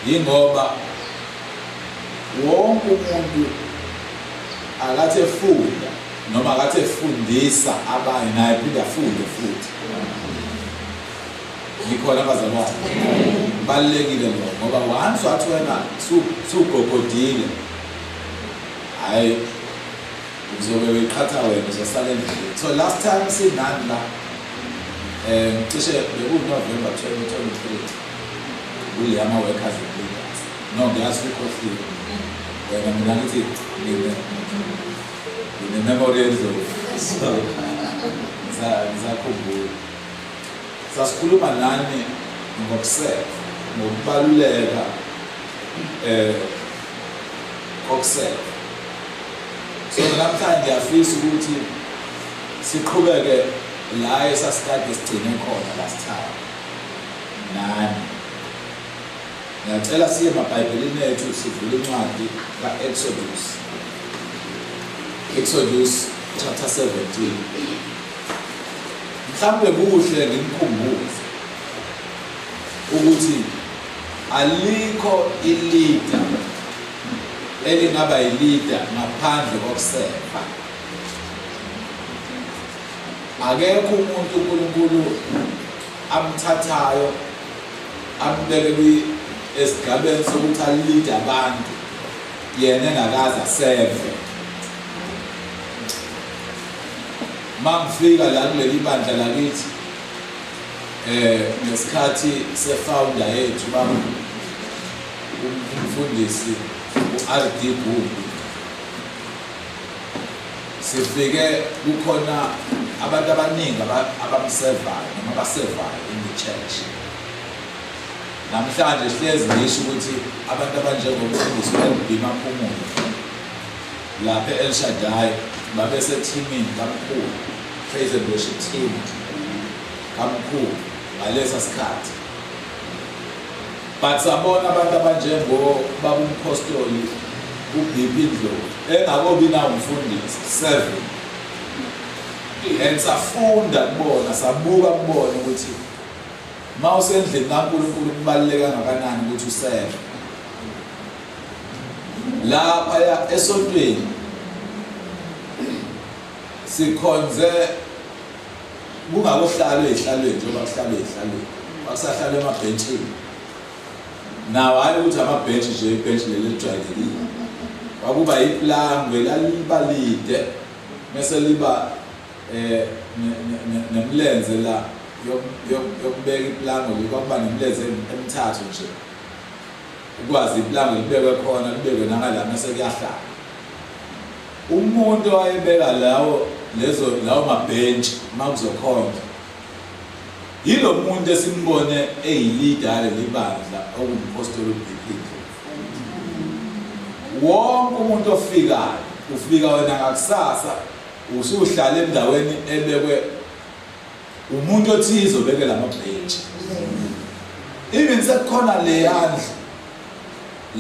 Yingoba wonke umuntu akathi efunda noma akathi efundisa abanye naye phinde afunde futhi. Ngikhona bazalwane. Kubalulekile lokho ngoba once wathi wena sugogodile hayi uzobe uyiqhatha wena uzosala endleleni. So last time sinani la cishe bekuwu-November 2023 kule yama-workers and leaders. No ngiyazi ukhohliwe wena mina ngithi ngine-memory endlovu so ngisakhumbula. Sasikhuluma nani ngokuseva, ngokubaluleka kokuseva. So namhlanje ngiyafisa ukuthi siqhubeke la esasikade sigcine khona last time nani. Ngiyacela siye emaBhayibhelini ethu sivule incwadi ka-Exodus. Exodus chapter 17. Mhlawumbe kuhle nginikhumbuze ukuthi alikho ilida elingaba yilida ngaphandle kokuseva. Akekho umuntu uNkulunkulu amthathayo ambeke kwi esigabeni sokuthi alide abantu yena engakaze aseve. Mangifika la kuleli bandla lakithi ngesikhathi se-founder yethu baba umfundisi u-RD Gumbi sifike kukhona abantu abaningi abamsevayo noma abasevayo in the church. Namhlanje hlezi ngisho ukuthi abantu abanjengomfundisi u-LB Maphumulo lapha e-El Shaddai babesethimini kamkhulu, praise and worship team kamkhulu ngalesa sikhathi. But sabona abantu abanjengo baba umphostoli uBP Ndlovu engakobi na umfundisi serving and safunda kubona sabuka kubona ukuthi uma usendlini kaNkulunkulu kubaluleke kangakanani ukuthi useve. Lapha esontweni sikhonze kungakuhlalwe ezihlalweni njengoba kuhlalwe ezihlalweni, kwakusahlalwa emabhentshini. Nawo hhayi ukuthi amabhentshi nje, ibhentshi leli elijwayelekile, kwakuba iplangwe laliba lide mese liba nemilenze la yokubeka iplangwe, kwakuba nemilenze emithathu nje ukwazi iplangwe libekwe khona libekwe nangala mese kuyahlala. Umuntu owayebeka lawo lezo lawo mabhentshi uma kuzokhonzwa yilo muntu esimbone eyilida yaleli bandla okunguMphostoli uBP Ndlovu. Wonke umuntu ofikayo ufika wena ngakusasa usuhlala endaweni ebekwe umuntu othize obeke lamabhentshi. Even sekukhona leyandlu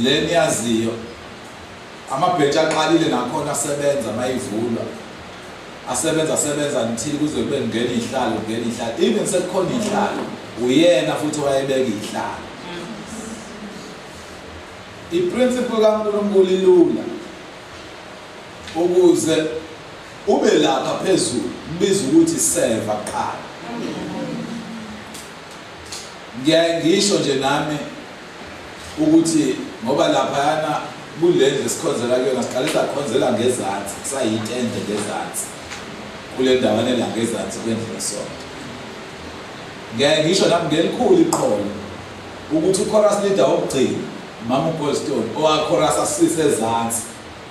le niyaziyo Amabhentshi aqalile nakhona asebenza mayivulwa asebenza asebenza until kuze kube kungena izihlalo kungena izihlalo even sekukhona izihlalo uyena futhi owayebeka izihlalo. I-principle kaNkulunkulu ilula ukuze ube lapha phezulu kubiza ukuthi seva kuqala. Ngiyaye ngisho nje nami ukuthi ngoba laphayana kulendlu esikhonzela kuyona siqale sakhonzela ngezansi kusayitende ngezansi kule ndawana la ngezansi kwendlu yesonto. Ngiyaye ngisho nami ngelikhulu iqholo ukuthi uchorus leader wokugcina mama uGoldstone owachorus asise ezansi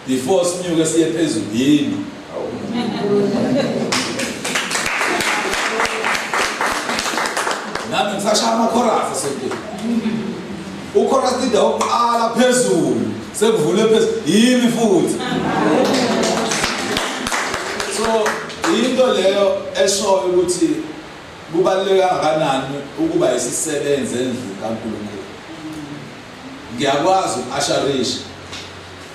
before sinyuke siye phezulu yini. Nami ngisashaya amakhorasi esontweni. Uchorus leader wokuqala phezulu sekuvulwe phezulu yimi futhi. So into leyo eshoyo ukuthi kubaluleke kangakanani ukuba isisebenzi endlini kaNkulunkulu. Ngiyakwazi uku-asharisha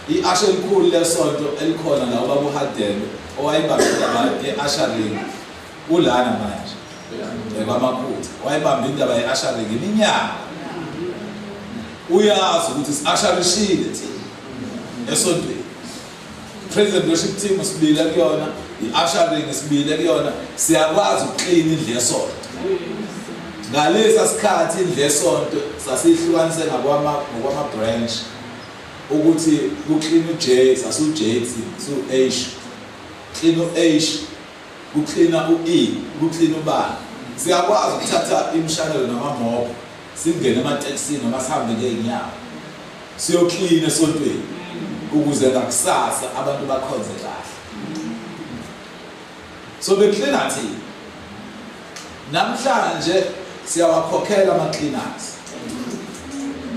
I-asha elikhulu lesonto elikhona la ubaba uHadebe owayebambe indaba ye-ushering ulana manje ekwamakhutha wayebambe indaba ye-ushering iminyaka. Uyazi ukuthi si-asharishile thina esontweni. President worship team sibile kuyona, i-ushering sibile kuyona, siyakwazi ukuklina indlu yesonto. Ngalesa sikhathi indlu yesonto sasihlukanise ngakwama ngokwama branch ukuthi kuklina uJ, sasu J thina, su H. Klina u H, kuklina u E, kuklina ubani. Siyakwazi ukuthatha imishanelo namamopho singene ematekisini noma sihambe ngey'nyawo siyoklina esontweni ukuze ngakusasa abantu bakhonze kahle. So beklina thina. Namhlanje siyawakhokhela ama-cleaners.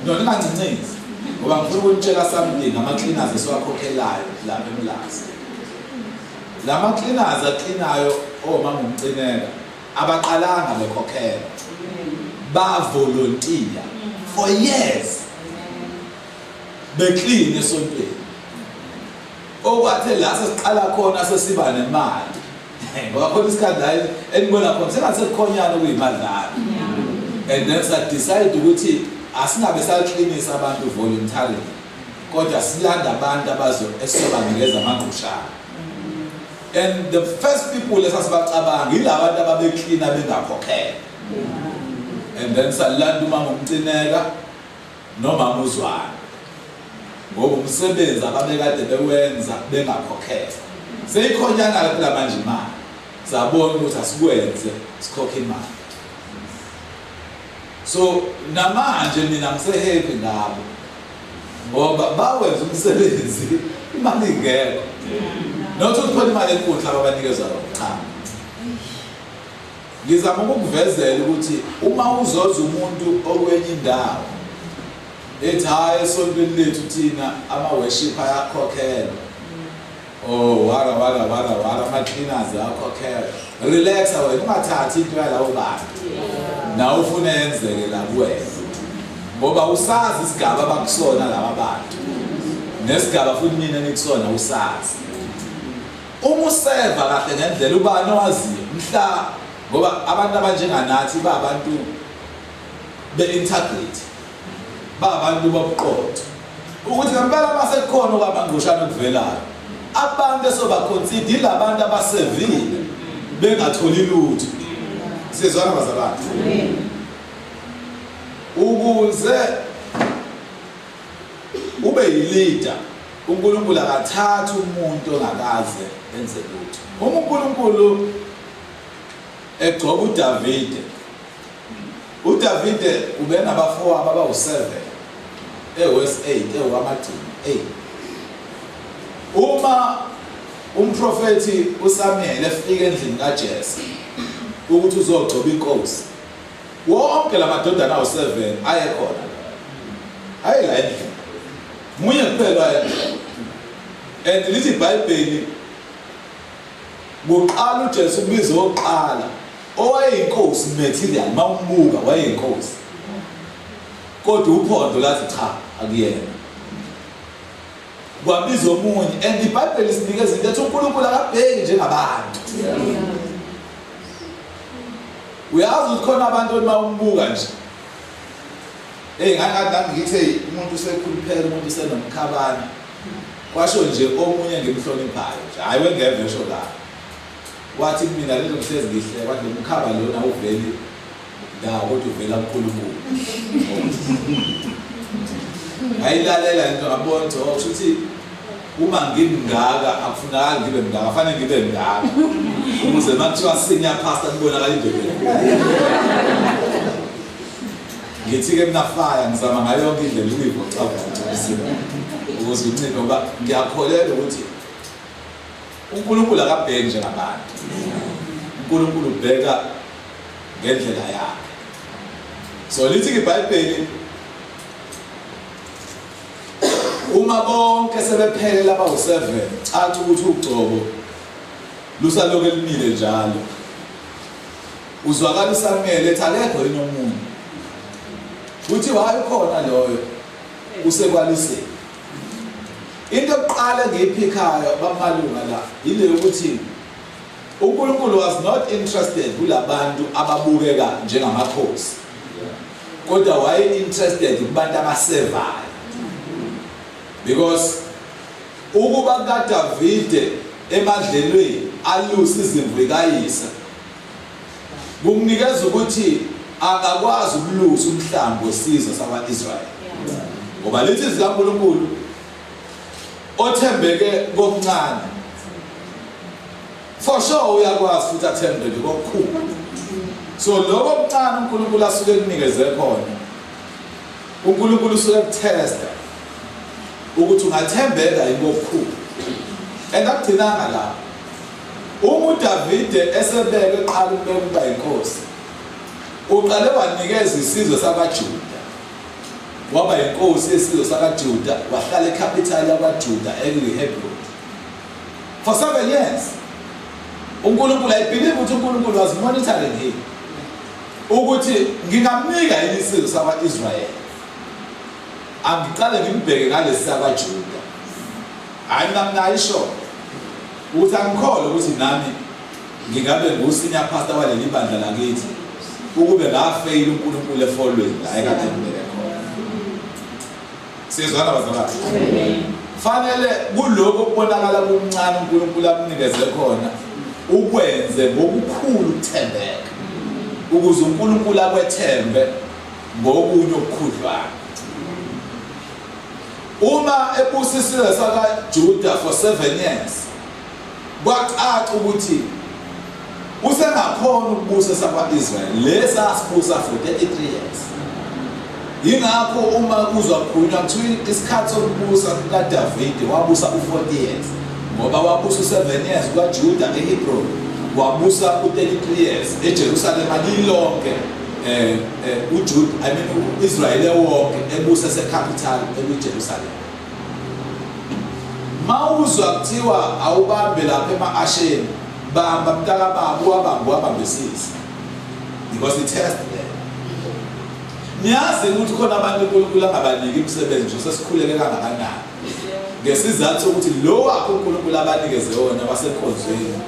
No, ningancincinzi ngoba ngifuna ukunitshela something ama-cleaners esiwakhokhelayo lapha eMlazi. Lama cleaners aklinayo omama uMcineka abaqalanga bekhokhela. Ba volunteer for years beclean esontweni. Okwathe la sesiqala khona sesiba nemali. Ngoba khona isikhathi la enibona khona sengathi sekukhonyana okuyimadlana. And then sa decide ukuthi asingabe saklinisa abantu voluntarily kodwa silanda abantu abazo esizobanikeza amangqushana. And the first people esasibacabanga yilabantu ababeklina bengakhokhela. And then salanda umama uMcineka nomama uZwane ngoba umsebenzi ababekade bewenza bengakhokhela. Seyikhonyana-ke phela manje imali, sabona ukuthi asikwenze sikhokhe imali. So namanje mina ngise-happy ngabo ngoba bawenza umsebenzi imali ingekho. Not ukuthi khona imali enkulu mhlawumbe abanikezwa yona, cha. Ngizama ukukuvezela ukuthi uma uzoza umuntu okwenye indawo ethi hhayi esontweni lethu thina ama-worship ayakhokhelwa, oh wara wara wara wara, ama-cleaners ayakhokhelwa, relaxa wena, ungathathi into yalawo bantu nawe ufune yenzeke la kuwena, ngoba usazi isigaba abakusona laba bantu nesigaba futhi nina enikusona usazi. Uma useva kahle ngendlela ubani owaziyo mhla, ngoba abantu abanjenganathi babantu be-integrity, babantu bobuqotho, ukuthi ngempela uma sekukhona okwamangqushana okuvelayo abantu esobakhonsida yilabantu abasevile bengatholi lutho. Sizwana bazalwane? Ukuze ube yileader, uNkulunkulu akathathi umuntu ongakaze enze lutho. Uma uNkulunkulu egcoba uDavide, uDavide ubenabafowabo abawu-7 ewes 8 ewamagcina 8. Uma umprofethi uSamuel efika endlini kaJese ukuthi uzogcoba inkosi, wonke lamadodana awu-7 ayekhona, aye la endlini, munye kuphela wayengekho. And lithi iBhayibheli kuqala uJesu kubiza oqala owayeyinkosi material, mawumbuka wayeyinkosi, kodwa uphondo lathi cha akuyena, kwabiza omunye. And iBhayibheli sinikeza into ethi uNkulunkulu akabheki njengabantu. Uyazi ukuthi khona abantu uma umbuka nje, hey, ngathi nami ngithi umuntu usekhuluphela, umuntu usenomkhabana, kwasho nje omunye ngimhloniphayo nje, hayi wengeve esho la, wathi kumina lento ngihlezi ngihleka, wathi lo mkhaba lona uveli ndawo kodwa uvela kuNkulunkulu. Ngayilalela lento ngabona ukuthi oh, kusho uma ngimngaka akufunakali ngibe mngaka, fanele ngibe mngaka ukuze uma kuthiwa senior pastor kubonakala indoda. Ngithi-ke mina fire, ngizama ngayo yonke indlela ukuyivocavoca umzimba ukuze unciphe, ngoba ngiyakholelwa ukuthi uNkulunkulu akabheki njengabantu, uNkulunkulu ubheka ngendlela yakhe. So lithi-ke iBhayibheli uma bonke sebephelele abawu-7, caca ukuthi ugcobo lusalokhu elimile njalo. Uzwakala uSamuel ethi akekho yini omunye, kuthiwa hayi ukhona loyo usekwaliseni. Into yokuqala engiyiphikhayo bamalunga la yile yokuthi uNkulunkulu was not interested kulabantu ababukeka njengamakhosi. Kodwa waye interested kubantu abasevayo. Because ukuba kukaDavide emadlelweni alusa izimvu likayise kumnikeza ukuthi akakwazi ukulusa umhlambi wesizwe sakwa-Israyeli ngoba lithi izwi likaNkulunkulu othembeke kokuncane for sure uyakwazi futhi athembeke kokukhulu. So lokho okuncane uNkulunkulu asuke ekunikeze khona, uNkulunkulu usuke ekuthesta ukuthi ungathembeka yini kokukhulu. And akugcinanga lapho. Uma uDavide esebeke eqala ukubeka ukuba inkosi, uqale wanikeza isizwe sakwaJuda, waba inkosi yesizwe sakaJuda, wahlala ecapital yakwaJuda ekuyiHebron for 7 years. uNkulunkulu, I believe ukuthi uNkulunkulu was monitoring him ukuthi ngingamnika yini isizwe sakwa-Israyeli, angiqale ngimbheke ngalesi sakwaJuda. Hhayi, mina nginayo isho ukuthi angikholwa ukuthi nami ngingabe ngusinya pastor waleli bandla lakithi ukube ngafeyila uNkulunkulu efolweni la ekade ngibeke khona. Siyezwana bazalwane? Fanele kuloko kubonakala kuncane uNkulunkulu akunikeze khona ukwenze ngokukhulu ukuthembeka ukuze uNkulunkulu akwethembe ngokunye okukhudlwana. Uma ebusa isizwe sakaJuda for 7 years, kwacaca ukuthi usengakhona ukubusa sakwa-Israyeli lesi asibusa for 33 years. Yingakho uma kuzwa kukhulunywa kuthiwa isikhathi sokubusa kukaDavide wabusa u-40 years, ngoba wabusa u-7 years kwaJuda eHebron, wabusa u-33 years eJerusalema lilonke, uJuda, I mean u-Israyeli wonke ebusa esecapital ekuJerusalema. Mawuzwa kuthiwa awubambe lapha ema-asheni, bamba mntakababa, uwabambe uwabambisise because i-test le. Niyazi ukuthi khona abantu uNkulunkulu angabaniki imisebenzi nje sesikhuleke kangakanani ngesizathu sokuthi lo wakhe uNkulunkulu abanikeze wona wasenkonzweni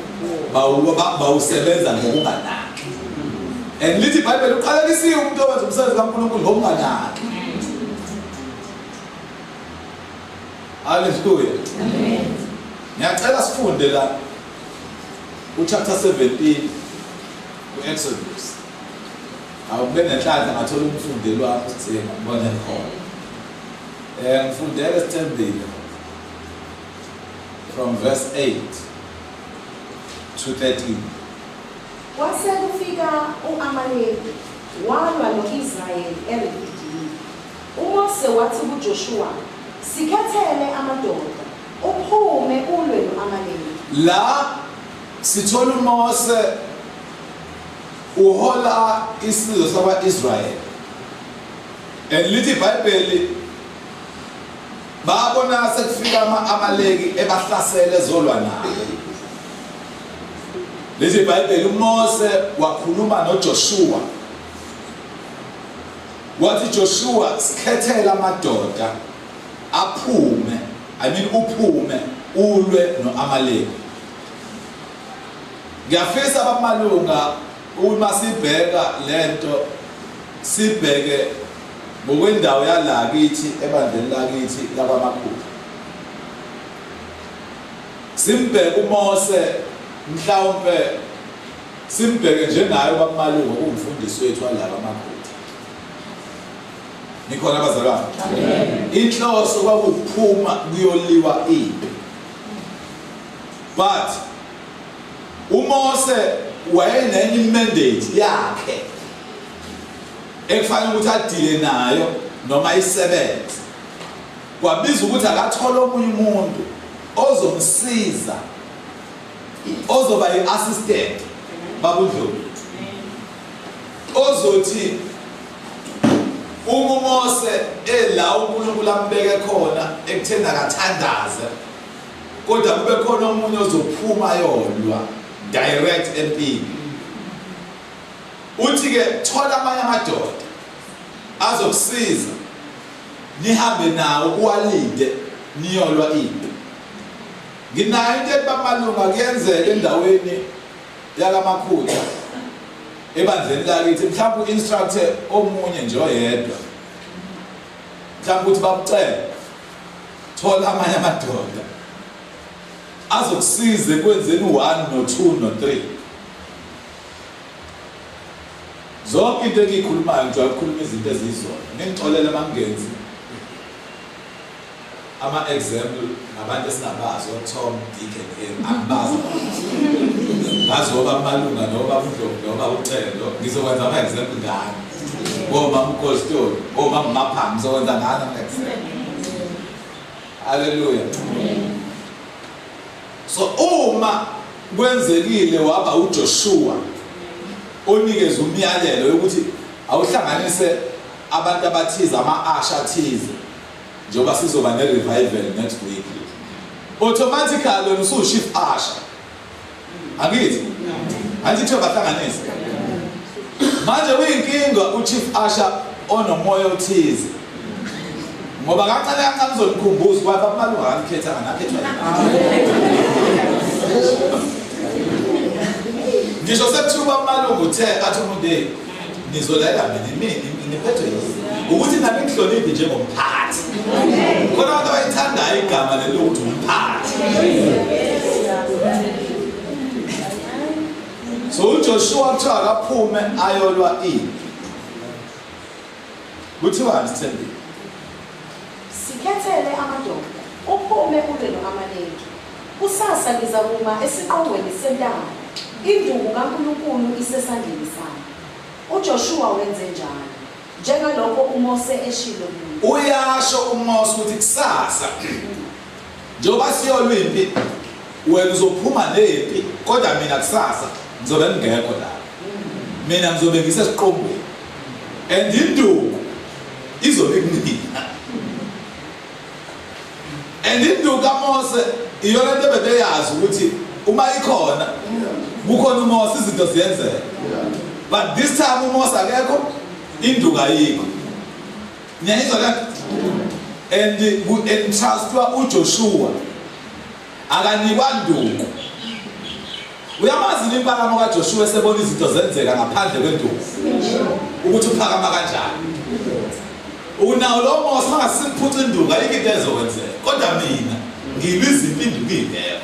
bawusebenza ngokunganaki. And lithi iBhayibheli uqalekisiwe umuntu owenza umsebenzi kaNkulunkulu ngokunganaki. Haleluya. Amen. Ngiyacela sifunde la uchapter 17 ku-Exodus. Awube nenhlanhla ngathola umfundeli wakho sithenga ngibone khona. Ngifundele sithembile from verse 8 to 13. Kwase kufika u-Amaleki, walwa no-Israyeli eRefidimi. UMose wathi kuJoshuwa, Sikhethele amadoda, uphume ulwe no-Amaleki. La sithola uMose uhola isizwe sakwa-Israyeli. And lithi iBhayibheli babona sekufika ama-Amaleki ebahlasele ezolwa nabo. Lithi iBhayibheli uMose wakhuluma noJoshuwa Wathi Joshua sikhethele amadoda aphume, I mean uphume ulwe noAmaleki. Ngiyafisa abamalunga uma sibheka lento sibheke ngokwendawo yala kithi ebandleni lakithi lakwamakhulu. Simbheke uMose mhlawumbe Simbheke njengaye uBaba Malunga okuwumfundisi wethu walaba amakhutha. Nikhona bazalwane? Inhloso kwakuphuma kuyoliwa impi. But uMose wayenenye mandate yakhe ekufanele ukuthi adile nayo noma isebenze. Kwabiza ukuthi akathole omunye umuntu ozomsiza ozoba i-assistant babuNdlovu ozothi uma uMose ela uNkulunkulu ambeke khona ekutheni akathandaze kodwa kube khona omunye ozophuma yolwa direct empini. Uthi ke thola amanye amadoda azokusiza nihambe nawo uwalinde niyolwa impi. Nginayo into ethi bamalunga kuyenzeka endaweni yakaMakhutha. Ebandleni lakithi mhlawumbe u-instructe omunye nje oyedwa. Mhlawumbe ukuthi bakucele thola amanye amadoda azokusiza ekwenzeni u-1 no-2 no-3. Zonke into engiyikhulumayo ngijwayele ukukhuluma izinto eziyizona. Ningixolele uma ngingenzi ama-example ngabantu esingabazi o-Tom, Dick and Harry angibazi ngazi obaba Malunga nobaba uNdlovu nobaba uCelo ngizokwenza ama-example ngani obaba uKostoli obaba Maphanga ngizokwenza ngani ama-example. Haleluya. So uma kwenzekile waba uJoshua onikeza umyalelo yokuthi awuhlanganise abantu abathize ama-asha athize njengoba sizoba ne-revival next week, automatically wena usuwu-chief usher, angithi? Angithi kuthiwa bahlanganise. Manje kuyinkinga u-chief usher onomoya othize, ngoba kancane kancane uzonikhumbuza ukuba bamalunga akanikhethanga nakhethwa yini. Ngisho sekuthiwa umalungu uthe athi umuntu hey nizolayela mina imini niphethwe yini ukuthi nami ngihloniphe njengomphathi. Khona abantu abayithandayo igama leli lokuthi umphathi. So uJoshua kuthiwa akaphume ayolwa impi. Kuthiwani Sithembile? Sikhethele amadoda, uphume ulwe no-Amaleki. Kusasa ngizakuma esiqongweni sentaba, induku kaNkulunkulu isesandleni sami. UJoshuwa wenzenjalo, njengalokho uMose eshilo kuye. Uyasho uMose ukuthi kusasa njengoba siyolwa impi wena uzophuma nempi kodwa mina kusasa ngizobe ngingekho la. Mina ngizobe ngisesiqongweni and induku izobe ikunina. And induku kaMose iyona into ebebeyazi ukuthi uma ikhona kukhona uMose izinto ziyenzeka. But this time uMose akekho, induku ayikho. Niyayizwa le nto? And ku-entrustwa uJoshua akanikwa nduku. Uyamazi impakamo kaJoshua esebona izinto zenzeka ngaphandle kwenduku ukuthi uphakama kanjani. Unawo lo Mose mangasimuphuca induku ayikho into ezokwenzeka. Kodwa mina ngilwa izimpi induku ingekho.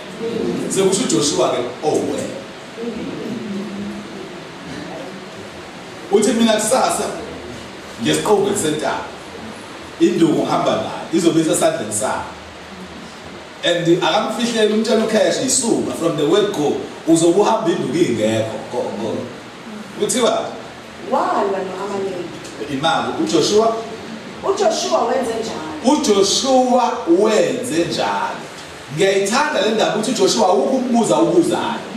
Sekusho uJoshua ke oh well. Uthi mina kusasa ngesiqongweni sentaba induku ngihamba nayo izobe isesandleni sami. And akamfihleli umtshela ucash isuka from the word go uzobe uhamba induku ingekho go go. Kuthiwa Walwa no-Amaleki. Imali uJoshua UJoshua wenze njalo. uJoshua wenze njalo. Ngiyayithanda le ndaba ukuthi uJoshua awukho umbuza ubuzayo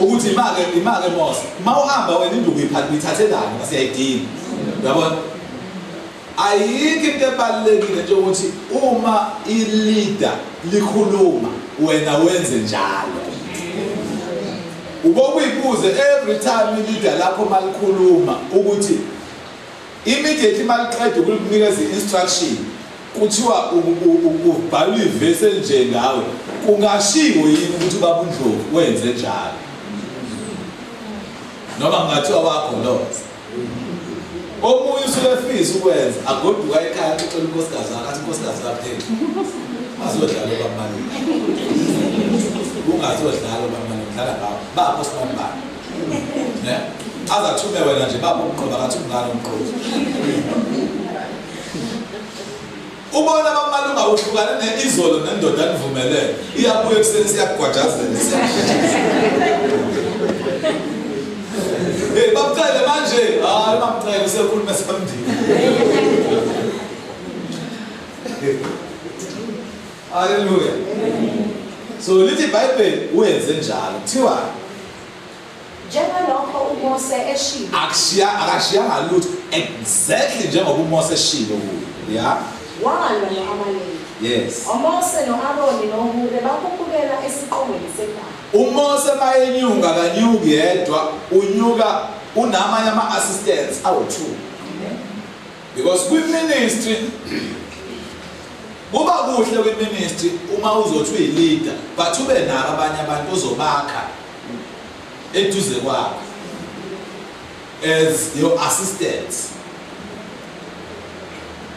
ukuthi imake imake Mose uma uhamba wena induku uyithathelani ngoba siyayidinga. Uyabona? Ayikho into ebalulekile njengokuthi uma i-leader likhuluma wena wenze njalo. Ubokuyibuze every time i-leader lakho malikhuluma ukuthi immediately maliqeda ukukunikeza i-instruction kuthiwa ubhalwe ivesi elinje ngawe kungashiwo yini ukuthi ubaba uNdlovu wenze njalo noma kungathiwa wagoloza. Omunye usuke efisa ukwenza agoduka ekhaya axoxele unkosikazi wakhe athi unkosikazi wakhe hey ungazodlala obammalungu ungazodlala obammalungu dlala ngawo bapho sibambane ne azathume wena nje bapho umqoba ngathi umngane umqoba ubona abamalunga uhlukane neizolo nendoda anivumelene iyabuya ekuseni siyakugwajazela Hey bamcele manje hayi bamcele usekhuluma esamndini. Haleluya. So lithi iBhayibheli uyenze njalo. Kuthiwa Njengalokho uMose eshilo. Akushiya akashiyanga lutho exactly njengoba uMose eshilo kuye. Yeah. Walwa no-Amaleki. Yes. OMose no-Aroni noHure bakhuphukela esiqongweni sentaba. UMose mayenyuka akanyuki yedwa, unyuka unamanye ama-assistants awu-two. Because kwi-ministry kuba kuhle kwi-ministry uma uzothi uyi-leader but ube nabo abanye abantu ozobakha eduze kwakho. as your assistants.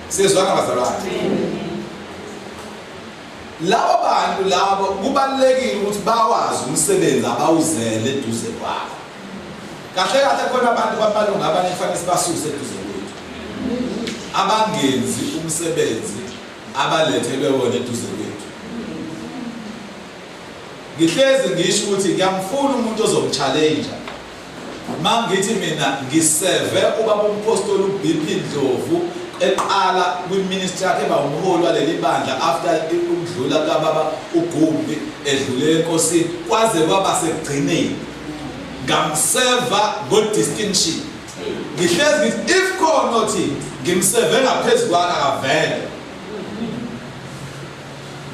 Siyezwana bazalwane? Labo bantu labo kubalulekile ukuthi bawazi umsebenzi abawuzele eduze kwakho. Kahle kahle khona abantu bamalunga abanye kufanele sibasuse eduze kwethu. Abangenzi umsebenzi abalethelwe wona eduze kwethu. Ngihlezi ngisho ukuthi ngiyamfuna umuntu ozomchallenge. Mangithi mina ngiseve ubaba umpostoli uBP Ndlovu eqala kwiministry yakhe eba umholi waleli bandla after ukudlula kababa uGumbi edlule enkosini kwaze kwaba sekugcineni ngamseva ngo-distinction. Ngihlezi ngithi if khona othi ngimseve ngaphezu kwakhe akavele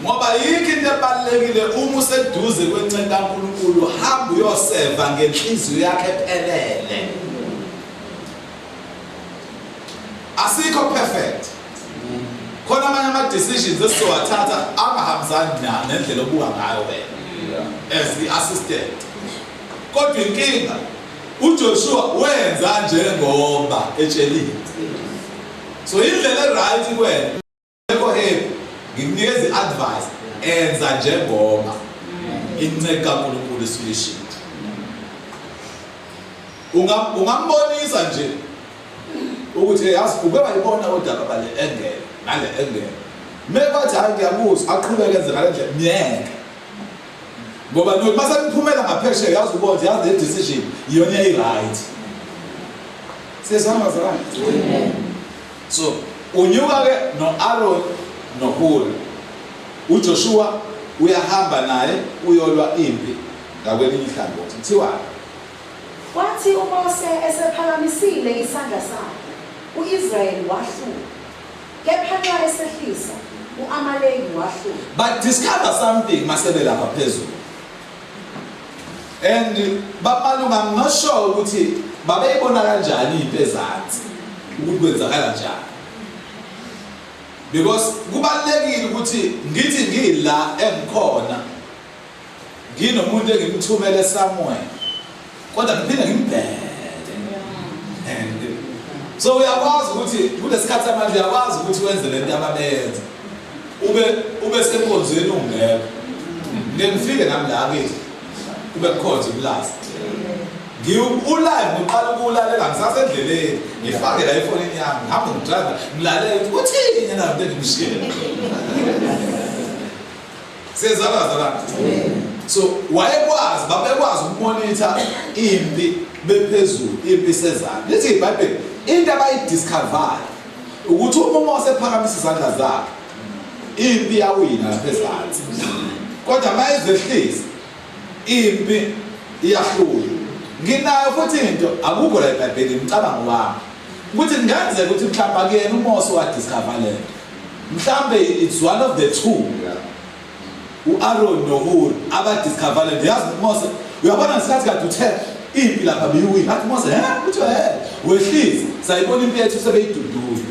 Ngoba yikho into ebalulekile uma useduze kwenceku kaNkulunkulu hamba uyoseva ngenhliziyo yakhe ephelele. Asikho perfect. Khona amanye ama decisions esizowathatha angahambisani nendlela obuka ngayo wena as the assistant. Kodwa inkinga uJoshua wenza njengoba etsheliwe. So indlela e-right kuwena Yebo happy ngikunikeza i-advice enza njengoba inceku kaNkulunkulu isuke ishilo. Ungambonisa nje ukuthi yazi uke wayibona udaba bale engene nale engene. Mekwathi hayi ngiyakuzwa aqhubeke enze ngale ndlela myeke. Ngoba nokuthi mase niphumela ngaphesheya yazi ubona yazi le decision iyona eyi-right. Siyezwana bazalwane? Amen. So unyuka ke no-Aaron noHuri. UJoshuwa uyahamba naye uyolwa impi ngakwelinye ihlangothi. Kuthiwani? Kwathi uMose esephakamisile isandla sakhe, u-Israyeli wahlulwa, kepha nxa esehlisa, u-Amaleki wahlulwa. But discover something masebelapha phezulu. And bamalunga I'm not sure ukuthi babeyibona kanjani impi ezansi ukuthi kwenzakala njani. Because kubalulekile ukuthi ngithi ngila engikhona nginomuntu engimthumele somewhere kodwa ngiphinde ngimbheke. And so uyakwazi ukuthi kulesikhathi samanje uyakwazi ukuthi wenze lento ababenza. Ube ube senkonzweni ungekho. Ngeke ngifike nami la kithi kube kukhonza umlazi. Ngiwulive ngiqala ukuwulalela ngisasendleleni ngifake la efonini yami ngihambe ngidrive ngilalele ukuthi uthini yena lo muntu engimshiye. Siyezwana bazalwane? So wayekwazi babekwazi ukumonitha impi bephezulu impi isezana. Lithi iBhayibheli into abayidiscovayo ukuthi uma uMose ephakamisa izandla zakhe impi yawina lapha ezansi kodwa uma ezehlisa impi iyahlula nginayo futhi into akukho la eBhayibhelini umcabango wami ukuthi kungenzeka ukuthi mhlawumbe akuyena uMose wadiscover le nto mhlawumbe it's one of the two u-Aaron noHur abadiscover le nto yazi uMose uyabona ngesikhathi kade uthe impi lapha biyiwini athi Mose he kuthiwa he wehlisa sayibona impi yethu sebeyidudula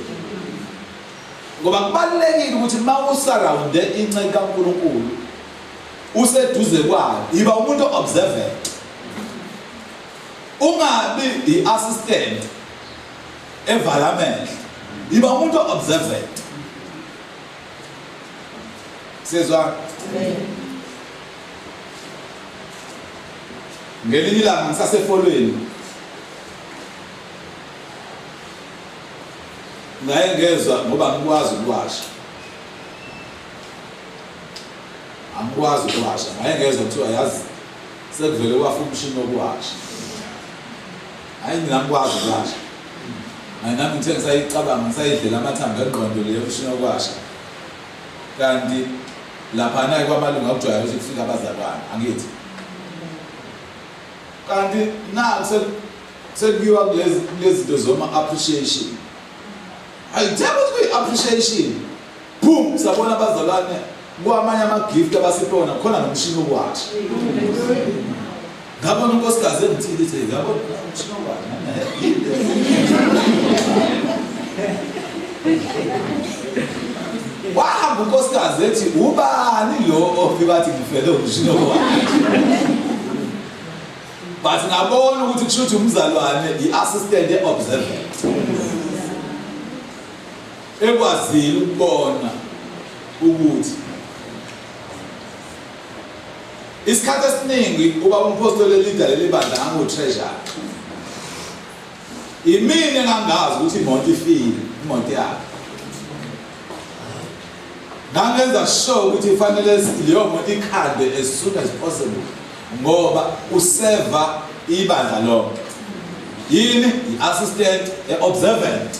ngoba kubalulekile ukuthi uma usurrounde inceku kaNkulunkulu useduze kwayo yiba umuntu observant ungabi i-assistant evala amehlo yiba umuntu observant Siyezwana? Ngelinye ilanga ngisasefolweni ngaye ngezwa ngoba angikwazi ukuwasha angikwazi ukuwasha ngaye ngezwa kuthiwa yazi sekuvele kwafa umshini wokuwasha hayi mina angikwazi ukuwasha hayi nami ngithe ngisayicabanga ngisayidlela amathambo engqondo leyo mshini wokuwasha Kanti laphana kwamalungu akujwayele ukuthi kufike abazalwane angithi. Kanti naku sekuyiwa kulezi zinto zoma appreciation. Ayithemba ukuthi kuyi appreciation. Boom sabona abazalwane kwamanye ama gift abasiphe wona khona nomshini wokuwasha. Ngabona unkosikazi engithile ethi ngabona umshini wokuwasha. Wahamba unkosikazi ethi ubani lo ofika athi ngifele umshini wokuwasha. But ngabona ukuthi kusho ukuthi umzalwane i-assistant e-observant ekwazile ukubona ukuthi isikhathi esiningi uba umphostoli elida leli bandla ngangu-treasury. Imina engangazi ukuthi imoto ifile, imoto yakhe. Ngangenza sure ukuthi fanele leyo moto ikhandwe as soon as possible ngoba useva ibandla lonke. Yini? I-assistant, e-observant.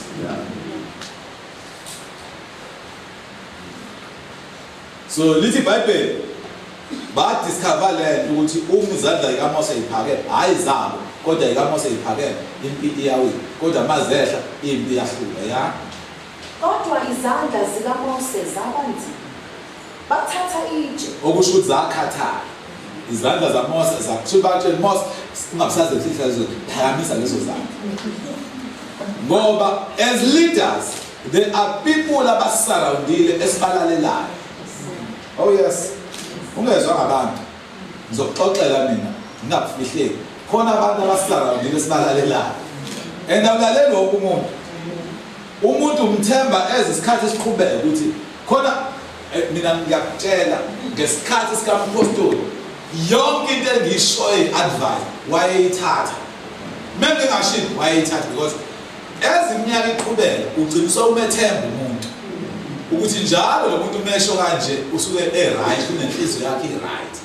So lithi iBhayibheli badiscover le nto ukuthi uma izandla zikaMose iphakeme, hhayi zabo, kodwa ikaMose iphakeme, impi iyawina. Kodwa mazehla impi iyahlula. Ya. Kodwa izandla zikaMose zaba nzima. Bathatha itshe. Okusho ukuthi zakhathala. Izandla zaMose zakusho batshela Mose ungabusaze fihla lezo phakamisa lezo zandla. Ngoba as leaders there are people abasurroundile esibalalelayo. Oh yes. Ungezwa ngabantu. Ngizokuxoxela mina ngingakufihleli. Khona abantu abasurroundile esibalalelayo. And awulaleli wonke umuntu. Umuntu umthemba as isikhathi siqhubeka ukuthi khona eh, mina ngiyakutshela ngesikhathi sikampostoli yonke into engiyishoyo i-advice wayeyithatha mengingashiyi wayeyithatha because as iminyaka iqhubeka ugcina usewumethemba umuntu ukuthi njalo lo muntu umesho kanje usuke e-right unenhliziyo yakhe i-right.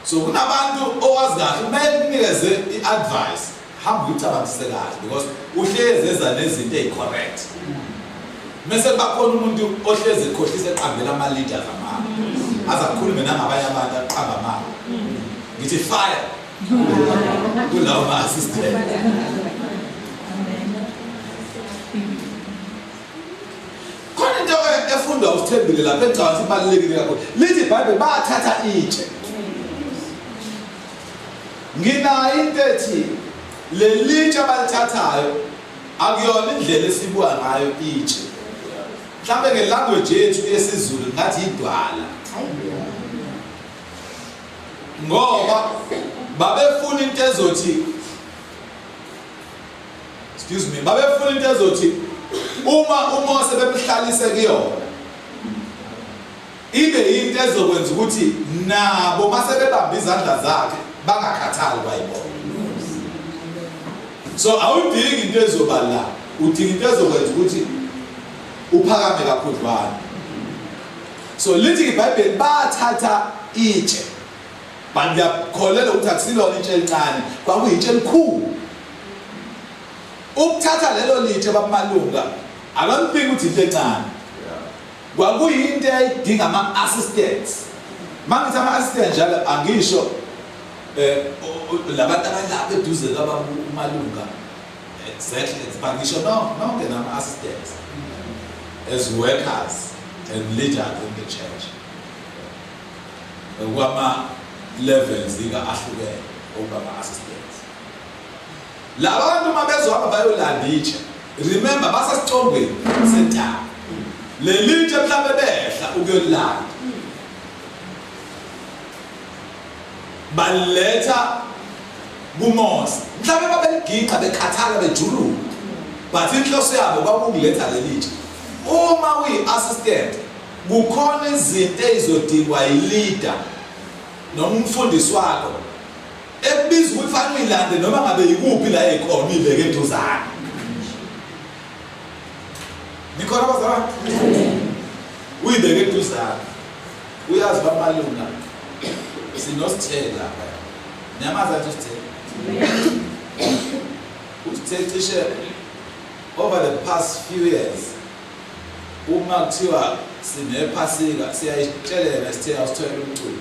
So kunabantu owazi kahle kumele kunikeze i-advice, hamba uyicabangise kahle because uhlezi eza nezinto eyi-correct. Mese kuba khona umuntu ohlezi ekhohlisa eqambela ama-leaders amanga, aze akhulume nangabanye abantu aqamba amanga. Ngithi fire kulawo ma-assistant. Khona into efundwa uSithembile lapha engicabanga ukuthi ibalulekile kakhulu. Lithi iBhayibheli bathatha itshe. Nginayo into ethi leli tshe abalithathayo akuyona indlela esibuka ngayo itshe. Mhlawumbe ngelanguage yethu yesiZulu ngathi idwala. Ngoba babefuna into ezothi excuse me babefuna into ezothi uma uMose bemhlalise kuyona ibe yinto ezokwenza ukuthi nabo mase bebamba izandla zakhe bangakhathali kwayibona. So awudingi into ezoba la, udinga into ezokwenza ukuthi uphakame kakhudlwana. So lithi iBhayibheli bathatha itshe, but ngiyakholelwa ukuthi akusilona itshe elincane, kwakuyitshe elikhulu. Ukuthatha lelo litshe babumalunga, I don't think ukuthi into encane. Kwakuyinto eyayidinga ama-assistants. Mangithi ama-assistant njalo angisho eh labantu abalapha eduze kababa umalunga exactly, but ngisho no nonke nama-assistants as workers and leaders in the church kwama levels ika ahlukene okuba ama-assistants. Labantu uma bezohamba bayolanda itshe, remember basesicongweni sentaba. Leli tshe mhlawumbe behla ukuyolanda. Baletha kuMose. Mhlawumbe babeliginqa bekhathala bejuluka. But inhloso yabo kwakukuletha leli tshe. Uma uyi-assistant kukhona izinto ezizodingwa yi-leader noma umfundisi wakho ekubiza ukuthi fanele uyilande noma ngabe yikuphi la ekhona uyibeke eduzane. Nikhona bazalwane? Uyibeke eduzane. Uyazi bamalunga sinosithele lapha. Niyamazi athi usithele? Usithele cishe over the past few years uma kuthiwa sinephasika siyayitshelela sithe awusitholela umculo.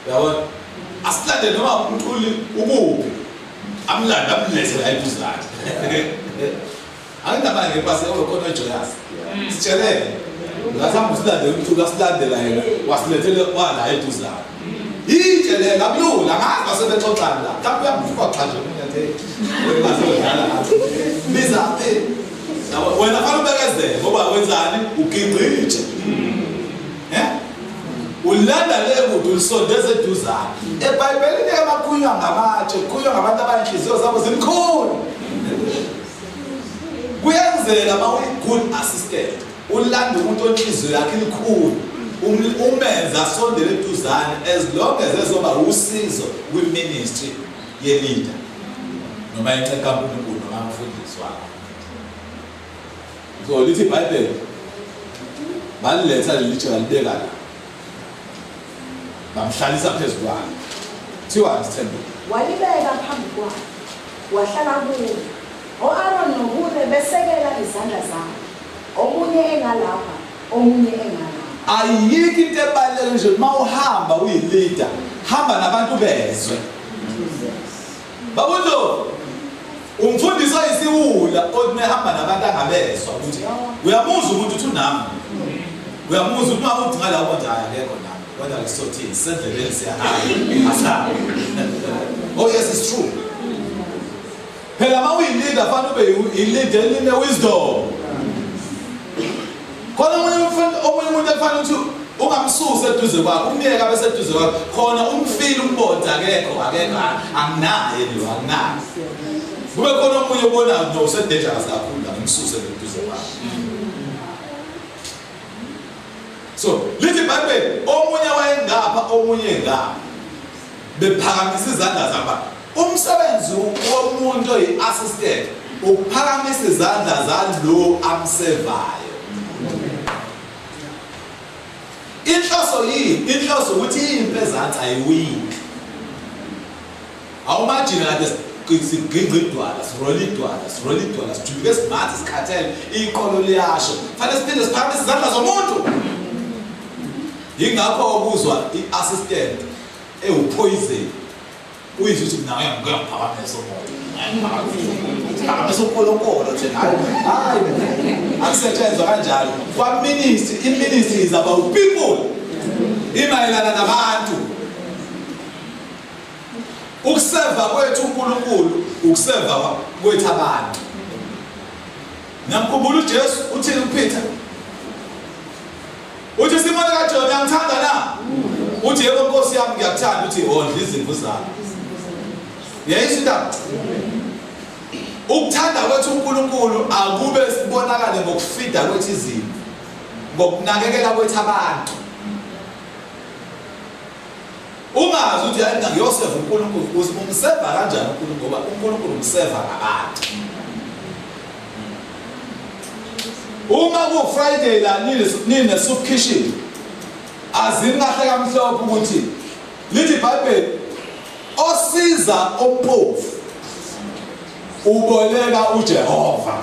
Yabona? Asilande noma umculi ukuphi. Amlande amlethe la eduzane. Angindaba ngepasi okhona ojoyous. Sitshelele. Ngasihamba usilande umculi asilandela yena wasilethele wala eduzane. Yitshe le akulula angazi basebexoxana la. Mhlawumbe uyamfoxa nje omunye athi wena ngathi. Biza phi? Wena fanele ubekezele ngoba wenzani? Uginqitshe. Eh? Ulanda le kude ulisondeza eduzane. EBhayibhelini ke makhulunywa ngamatshe, kukhulunywa ngabantu abayinhliziyo zabo zimkhulu. Kuyenzeka uma uyi-good assistant ulanda umuntu onhliziyo yakhe ilikhulu umenze asondele eduzane as long as ezoba usizo kwi-ministry ye-leader noma inceku kaNkulunkulu noma umfundisi wakho. So lithi iBhayibheli baliletha leli tshe balibeka la. Bamhlalisa phezu kwalo. Kuthiwani Sithembile? Walibeka phambi kwakhe, wahlala kulo. O-Aroni noHure besekela izandla zabo, omunye engalapha, omunye engalapha. Ayikho into ebaluleke nje uma uhamba uyi-leader, hamba nabantu bezwe. Baba uNdlovu, umfundisi oyisiwula othi mehamba nabantu angabezwa ukuthi uyamuzwa umuntu uthi unami. Uyamuzwa ukuthi uma uthi ngala ubona hayi akekho nami. Kodwa ke sothini sendleleni siyahamba. Asabe. Oh yes it's true. Phela uma uyi-leader fanele ube i-leader eline wisdom. Khona omunye umfana omunye umuntu efanele ukuthi ungamsusa eduze kwakho umyeke abe seduze kwakho khona umfile umbonde akekho akekho anginaye lo anginaye kube khona omunye obonayo no usedangerous kakhulu la ngimsuse eduze kwakho so lithi iBhayibheli omunye wayengapha omunye ngapha bephakamisa izandla zabo Umsebenzi womuntu oyi-assistant ukuphakamisa izandla zalo amsevayo. Inhloso yini? Inhloso ukuthi impi ezansi ayiwini. Awumajini kade sigingqa idwala, sirola idwala, sirola idwala, sijuluke simathe sikhathele, iqolo liyasho. Fanele siphinde siphakamise izandla zomuntu. Yingakho okuzwa i-assistant ewupoison Uyizwa ukuthi mina ngeke ngiyaphakamisa umoya. Phakamisa uNkulunkulu nje hayi hayi akusetshenzwa kanjalo. Kwa ministry, i ministry is about people. Imayelana nabantu. Ukuseva kwethu uNkulunkulu, ukuseva kwethu abantu. Ngiyamkhumbula uJesu uthini kuPeter? Uthi Simoni kaJona uyangithanda na? Uthi yebo Nkosi yami ngiyakuthanda. Uthi wondla izimvu zami. Uyayizwa indaba? Ukuthanda kwethu uNkulunkulu akube sibonakale ngokufida kwethu izimvu, ngokunakekela kwethu abantu. Ungazi ukuthi hayi mina ngiyoseva uNkulunkulu, umseva kanjani uNkulunkulu ngoba uNkulunkulu umseva ngabantu. Uma ku Friday la nine soup kitchen azini kahle kamhlophe ukuthi lithi iBhayibheli osiza ompofu uboleka uJehova.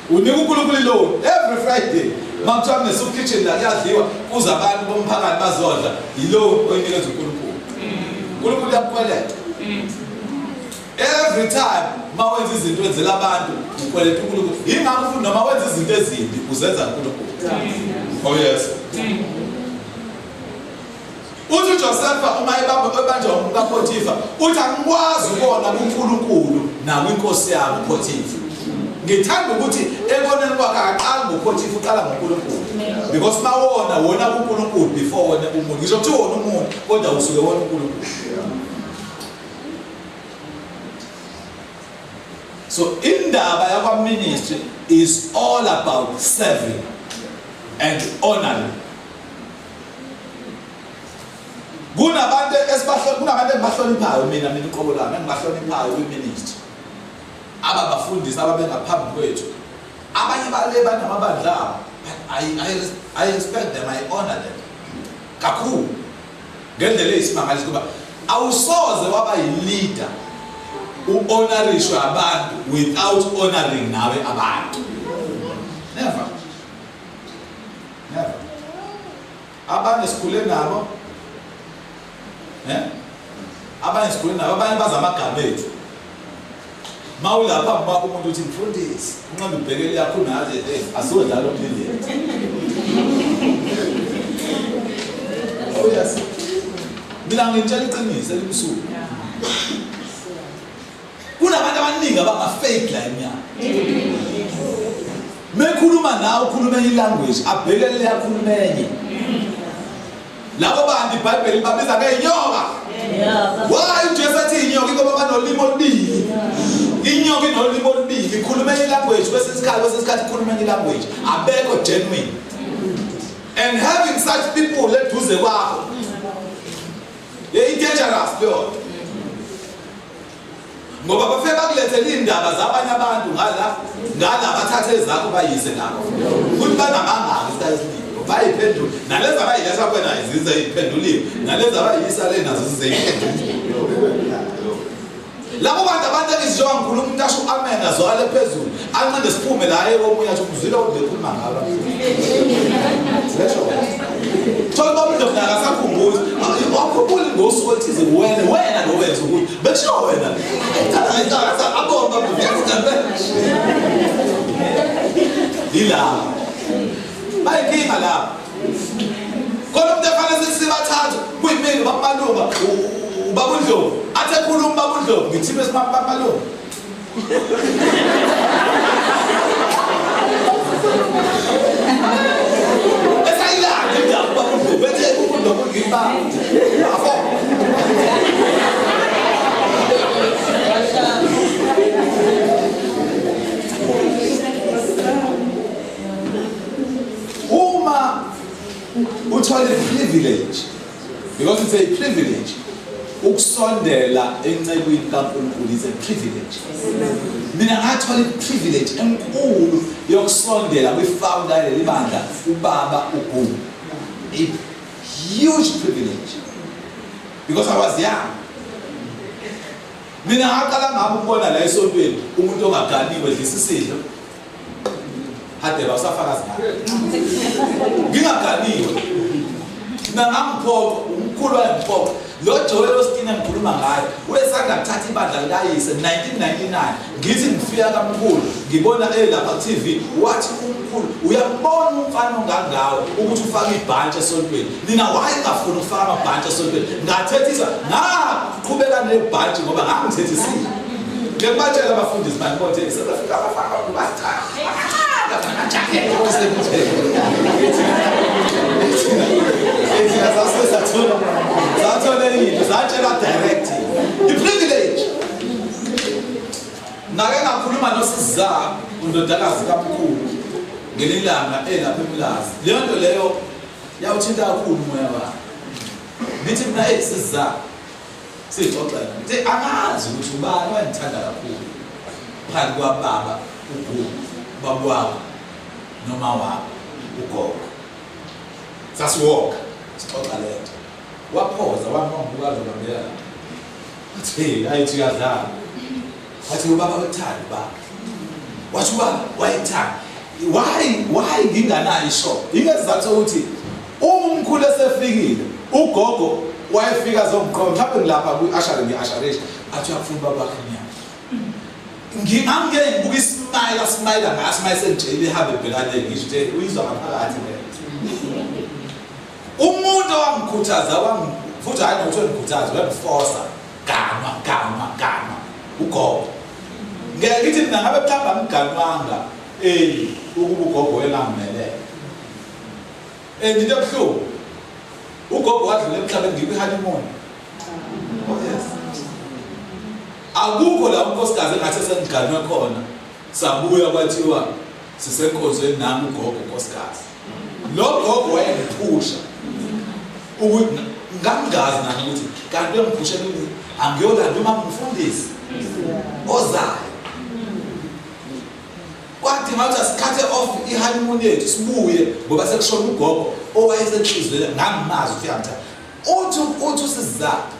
Unika uNkulunkulu iloan every Friday. Makuthiwa kune soup kitchen la kuyadliwa kuze abantu bomphakathi bazodla yiloan oyinikeza uNkulunkulu. uNkulunkulu uyakukweleta. Every time uma wenza izinto wenzela abantu ukweleta uNkulunkulu. Yingakho futhi noma wenza izinto ezimbi uzenza uNkulunkulu. Oh yes. Uthi uJosefa uma ebamba ebanjwa umkaPotifa uthi angikwazi ukona kuNkulunkulu nakwinkosi yami uPotifa. Ngithanda ukuthi ekoneni kwakhe akaqali ngoPotifa uqala ngoNkulunkulu. Because mawona wona kuNkulunkulu before wona umuntu. Ngisho kuthiwa wona umuntu kodwa usuke wona uNkulunkulu. So indaba yakwa ministry is all about serving and honoring. Kunabantu esibahloniphayo kunabantu engibahloniphayo mina mina uqobo lami engibahloniphayo kwi ministry. Ababafundisi ababengaphambi kwethu. Abanye bale banamabandla abo but I respect them, I honor them. Kakhulu. Ngendlela eyisimangaliso kuba awusoze waba yi-leader u-honorishwe abantu without honoring nawe abantu. Never. Never. Abanye sikhule nabo. Eh? Abanye sikhule nabo, abanye bazi amagama ethu. Mawulapha phambi umuntu uthi mfundisi, unqanda ubhekele yakho unazi eh asodlala umlindeli. Oh yes. Mina ngitshela iqiniso elimsuku. Kunabantu abaningi abanga fake la emnyama. Mekhuluma nawe ukhuluma enye language, abhekele yakhuluma enye. Labo bantu iBhayibheli babiza ngeenyoka. Why uJesu athi inyoka? Ingoba banolimi olubili. Inyoka inolimi olubili, ikhuluma enye language kwesinye isikhathi, kwesinye isikhathi ikhuluma enye language. Abekho genuine. And having such people eduze kwakho, i-dangerous leyo nto. Ngoba bafike bakulethele iy'ndaba zabanye abantu ngala ngala, bathathe ezakho bayise ngakho, futhi banamangaki isikhathi esiningi bayiphendule nalezi abayiletha kwena zize iphenduliwe, nalezi abayisa le nazo zize iphenduliwe. Labo bantu, abantu engizijoba ngikhuluma, umuntu asho amen azwakale phezulu, anqinde siphume la komunye athi uzwile ukuthi bekhuluma ngalo. Lesho thola uba umuntu mna akasakhumbuli, awukhumbuli ngosuku oluthize, wena wena lo wenza ukuthi bekushiwo wena abona yilabo bayinkinga lapho. Khona umuntu efanele sibathathu kuyimina, uBaba Malunga, uBaba uNdlovu, athi ekhuluma uBaba uNdlovu ngithime esiBaba Malunga. Esayilanda indaba uBaba uNdlovu ethe uNdlovu ngimba afo. Uma uthola i-privilege, because it's a privilege ukusondela encekwini kaNkulunkulu, is a privilege. Mina ngathola i-privilege enkulu yokusondela kwi-founder yaleli bandla, uBaba uGumbi, a huge privilege, because I was young. Mina ngaqala ngami ukubona la esontweni umuntu ongaganiwe dlisa isidlo hadeba usafakazi ngalo ngingaganiwe. Mina ngangiphoqa, umkhulu wayengiphoqa. Lo Joel Osteen engikhuluma ngayo wesanda kuthatha ibandla likayise 1999. Ngithi ngifika kamkhulu ngibona elapha ku-TV, wathi umkhulu, "Uyambona umfana ongangawe ukuthi ufake ibhantshi esontweni? Nina why ngafuni ukufaka amabhantshi esontweni?" Ngathethisa, ngaqhubeka nebhantshi ngoba ngangithethisile. Ngikubatshela abafundisi manje bothi sebefika abafaka bacha thina sasuke sathola sathola into satshelwa direct, i-privilege. Ngake ngakhuluma nosiza undodakazi kamkhulu ngelinye ilanga elapha eMlazi. Leyo nto leyo yawuthinta kakhulu umoya wami. Ngithi mina, "Eyi siza," sixoxela, ngithi angazi ukuthi ubani wayengithanda kakhulu phakathi kwababa uGugu, ubaba wakho, noma wakho ugogo. Sasiwoka sixoxa lento, waphoza wami, wangibuka zobambela lapha, wathi, "Hey, ayithi uyadlala." Wathi ubaba wethanda, ubaba wathi ubaba wayethanda. Why nginganayo isho ingezathu sokuthi uma umkhulu esefikile, ugogo wayefika azongiqoma, mhlawumbe ngilapha kwi-ashare, ngi-asharisha, athi uyakufuna ubaba wakhe emnyango. Ngingangeke ngibuka ismayila smayila ngaso uma esengitshela ihambe ebhekane, ngisho ukuthi uyizwa ngaphakathi le. Umuntu owangikhuthaza futhi hhayi nokuthi wengikhuthaza, wengifosa, ganwa ganwa ganwa, ugogo. Ngeke ngithi mina ngabe mhlawumbe angiganwanga, eyi, ukuba ugogo wengangimelele. And into ebuhlungu, ugogo wadlula emhlabeni ngikwi-honeymoon. Oh yes, akukho la unkosikazi engathi sengiganwe khona sabuya kwathiwa sisenkonzweni nami ugogo unkosikazi. Lo gogo wayengiphusha ukuthi ngangingazi nami ukuthi kanti bengiphushe ukuthi angiyolanda uma ngumfundisi ozayo. Kwathi ngathi asikhathe off i-honeymoon yethu sibuye ngoba sekushona ugogo owayesenhliziyweni, ngangimazi ukuthi uyangithanda. Uthi usizathu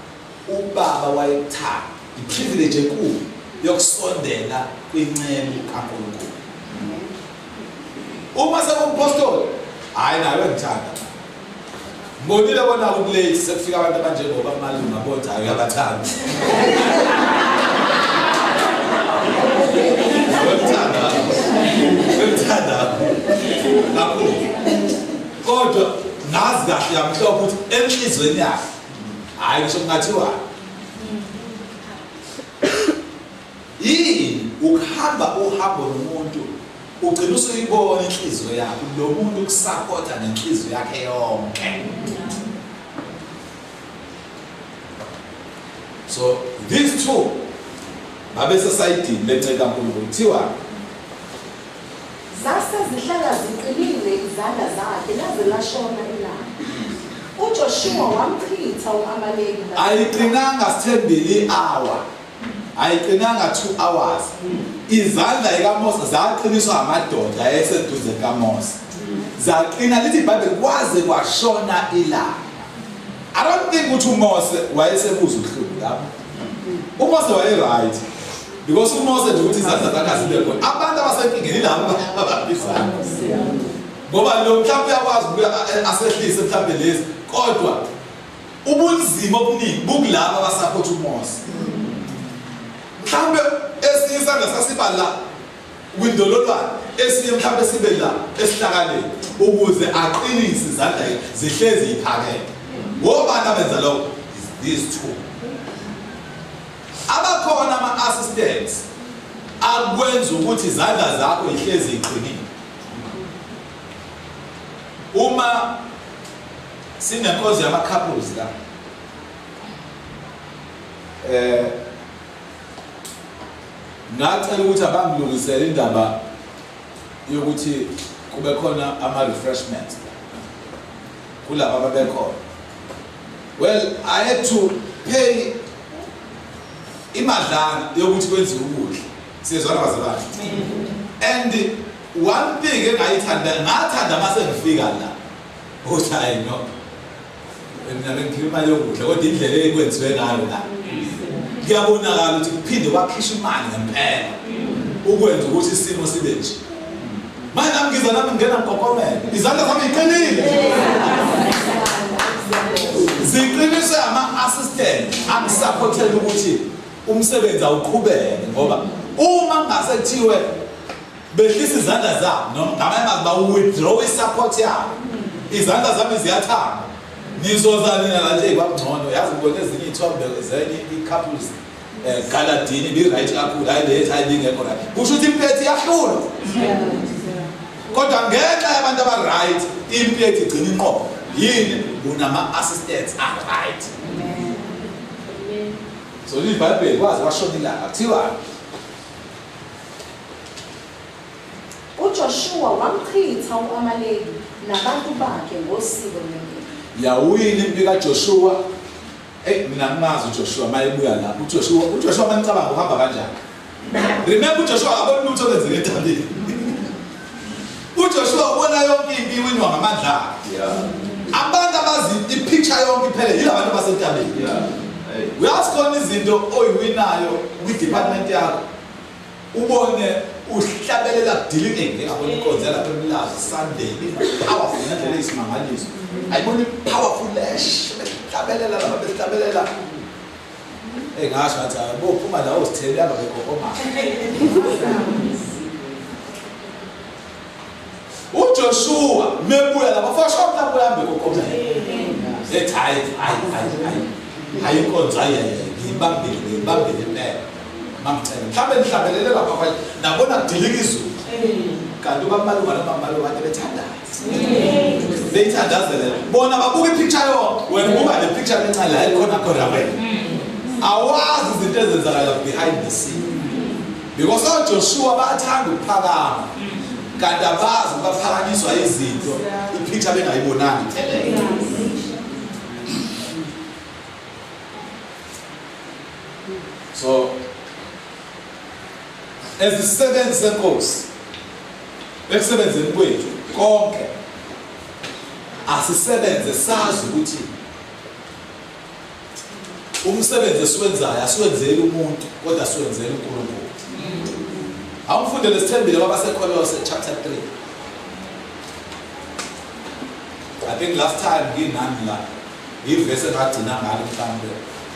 ubaba wayekuthanda, i-privilege enkulu yokusondela kwinceku kaNkulunkulu. Uma sekumpostoli, hhayi, naye wengithanda. Ngibonile bona ukulate sekufika abantu abanjengoba Malunga bothi hayi uyabathanda. Wemthanda. Wemthanda kakhulu. Kodwa ngazi kahle kamhlophe ukuthi enhlizweni yakhe hayi ngisho kungathiwa yini, ukuhamba uhambo nomuntu ugcina usuyibona inhliziyo yakho, lo muntu ukusapota ngenhliziyo yakhe yonke. So these two babesesayidini lenceku kaNkulunkulu. Kuthiwa Zase zihlala ziqinile izandla zakhe laze lashona ilanga. UJoshuwa wamchitha u-Amaleki. Ayiqinanga sithembile i-hour, ayiqinanga 2 hours. Izandla zikaMose zaqiniswa amadoda ayeseduze kaMose, zaqina. Lithi iBhayibheli kwaze kwashona ilanga. I don't think ukuthi uMose wayesebuza ubuhlungu lapho. UMose waye right because uMose nje ukuthi izandla zakhe azibe khona. Abantu abasenkingeni labo ababizana, ngoba lo mhlawumbe uyakwazi ukuya asehlise mhlawumbe lezi, kodwa ubunzima obuningi bukulabo abasupport uMose. Mhlawumbe esinye isandla sasiba la kwindololwane, esinye mhlawumbe sibe la esihlakaleni, ukuze aqinise izandla zihlezi yiphakeme. Ngobani abenza lokho? These two. Abakhona ama-assistants akwenza ukuthi izandla zakho ihlezi iqinile. Uma sinenkonzo yama-couples la, ngacela ukuthi abangilungisele indaba yokuthi kube khona ama-refreshments kulaba ababekhona. Well, I had to pay imadlana yokuthi kwenziwe ukudla. Siyezwana bazalwane? And one thing engayithanda, ngathanda mase ngifika la ukuthi hayi no, mina bengikhipha imali yokudla, kodwa indlela ekwenziwe ngayo la kuyabonakala ukuthi kuphinde kwakhishwa imali ngempela ukwenza ukuthi isimo sibe nje. Manje nami ngiza, nami ngingena ngikokomele, izandla zami ziqinile, ziqiniswe ama-assistant angisupportela ukuthi umsebenzi awuqhubeke, ngoba uma ngase kuthiwe behlisa izandla zabo, noma ngamanye amazwi ba-withdraw i-support yabo, izandla zami ziyathamba. Nizoza nina la nje kwakungcono. Yazi ngibona ezinye iy'thombe zenye i-couples galadini bi-right kakhulu, hayi lethi hayi bingekho right. Kusho ukuthi impi yethu iyahlulwa, kodwa ngenxa yabantu aba-right impi yethu igcina inqobo. Yini? Kunama-assistants a-right. So libhayibheli kwaze kwashona ilanga. Kuthiwa uJoshuwa wamchitha u-Amaleki nabantu bakhe ngosiko lwempilo. Yawina impi kaJoshua. Hey, mina ngimazi uJoshua mayebuya la. uJoshua manicabanga uhamba kanjani? Remember, uJoshua akaboni lutho olwenzeka entabeni. UJoshua ubona yonke impi iwinwa ngamandla akhe. Abantu abazi ipicture yonke iphele yilabantu abasentabeni. Hey. Uyazi khona izinto oyiwinayo kwi-department yakho, ubone uhlabelela kudilike. Ngiyabona inkonzo yalapha eMlazi Sunday powerful ngendlela eyisimangaliso. Ayibona i-powerful lash behlabelela lapha, behlabelela. Ngasho ngathi hayi bo, phuma la osithele hamba bekokoma. UJoshua mebuya lapha, for sure mhlawumbe uhambe kokoma, ethi hayi hayi hayi hayi hayi, inkonzo hayi hayi, ngiyibambile, ngiyibambile impela. Mamcela mhlawumbe nihlabelele lapha kwanje, nabona kudilika izulu, kanti ubaba maluka noma maluka kade bethandaza, beyithandazele. Bona babuka ipicture yonke, wena ubuka le picture lencane la ekhona khona. Wena awazi izinto ezenzakala behind the scene, because oJoshua bathanda ukuphakama, kanti abazi baphakanyiswa izinto ipicture bengayibonanga iphelele. So ezisebenzi senkosi, ekusebenzeni kwethu konke asisebenze sazi ukuthi umsebenzi esiwenzayo asiwenzeli umuntu, kodwa asiwenzeli uNkulunkulu. Awufundele sithembile kwabaseKolose chapter 3. I think last time nginani la, ivesi engagcina ngalo mhlawumbe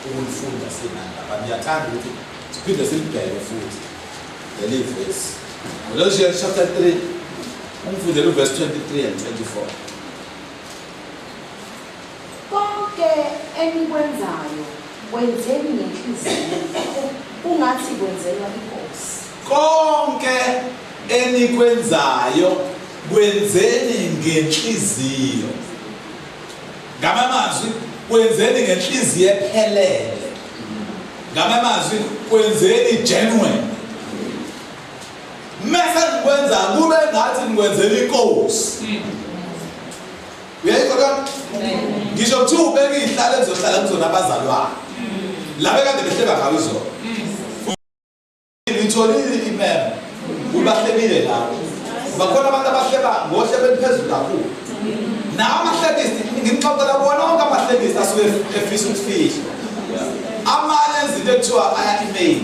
ukulifunda sinani lapha. Ngiyathanda ukuthi siphinde silibheke futhi leli vesi, Colossians chapter 3. Ungifundele uverse 23 and 24. Konke enikwenzayo kwenzeni ngenhliziyo, kungathi kwenzelwa inkosi. Konke enikwenzayo kwenzeni ngenhliziyo. Ngamazwi, kwenzeni ngenhliziyo ephelele. Ngamanye amazwi, kwenzeni genuine. Mese nikwenza kube ngathi nikwenzela inkosi. Uyayizwa ka? Ngisho kuthiwa ubeka izihlalo ezizohlala kuzona abazalwane. Laba kade behleba ngawo izolo. Ngitholile imemo. Ubahlebile lapho. Bakhona abantu abahleba ngohlebo eliphezulu kakhulu. Nawo amahlebisi ngimxoxela kuwona wonke amahlebisi asuke efisa ukufihlwa. Amanye izinto ekuthiwa aya-email.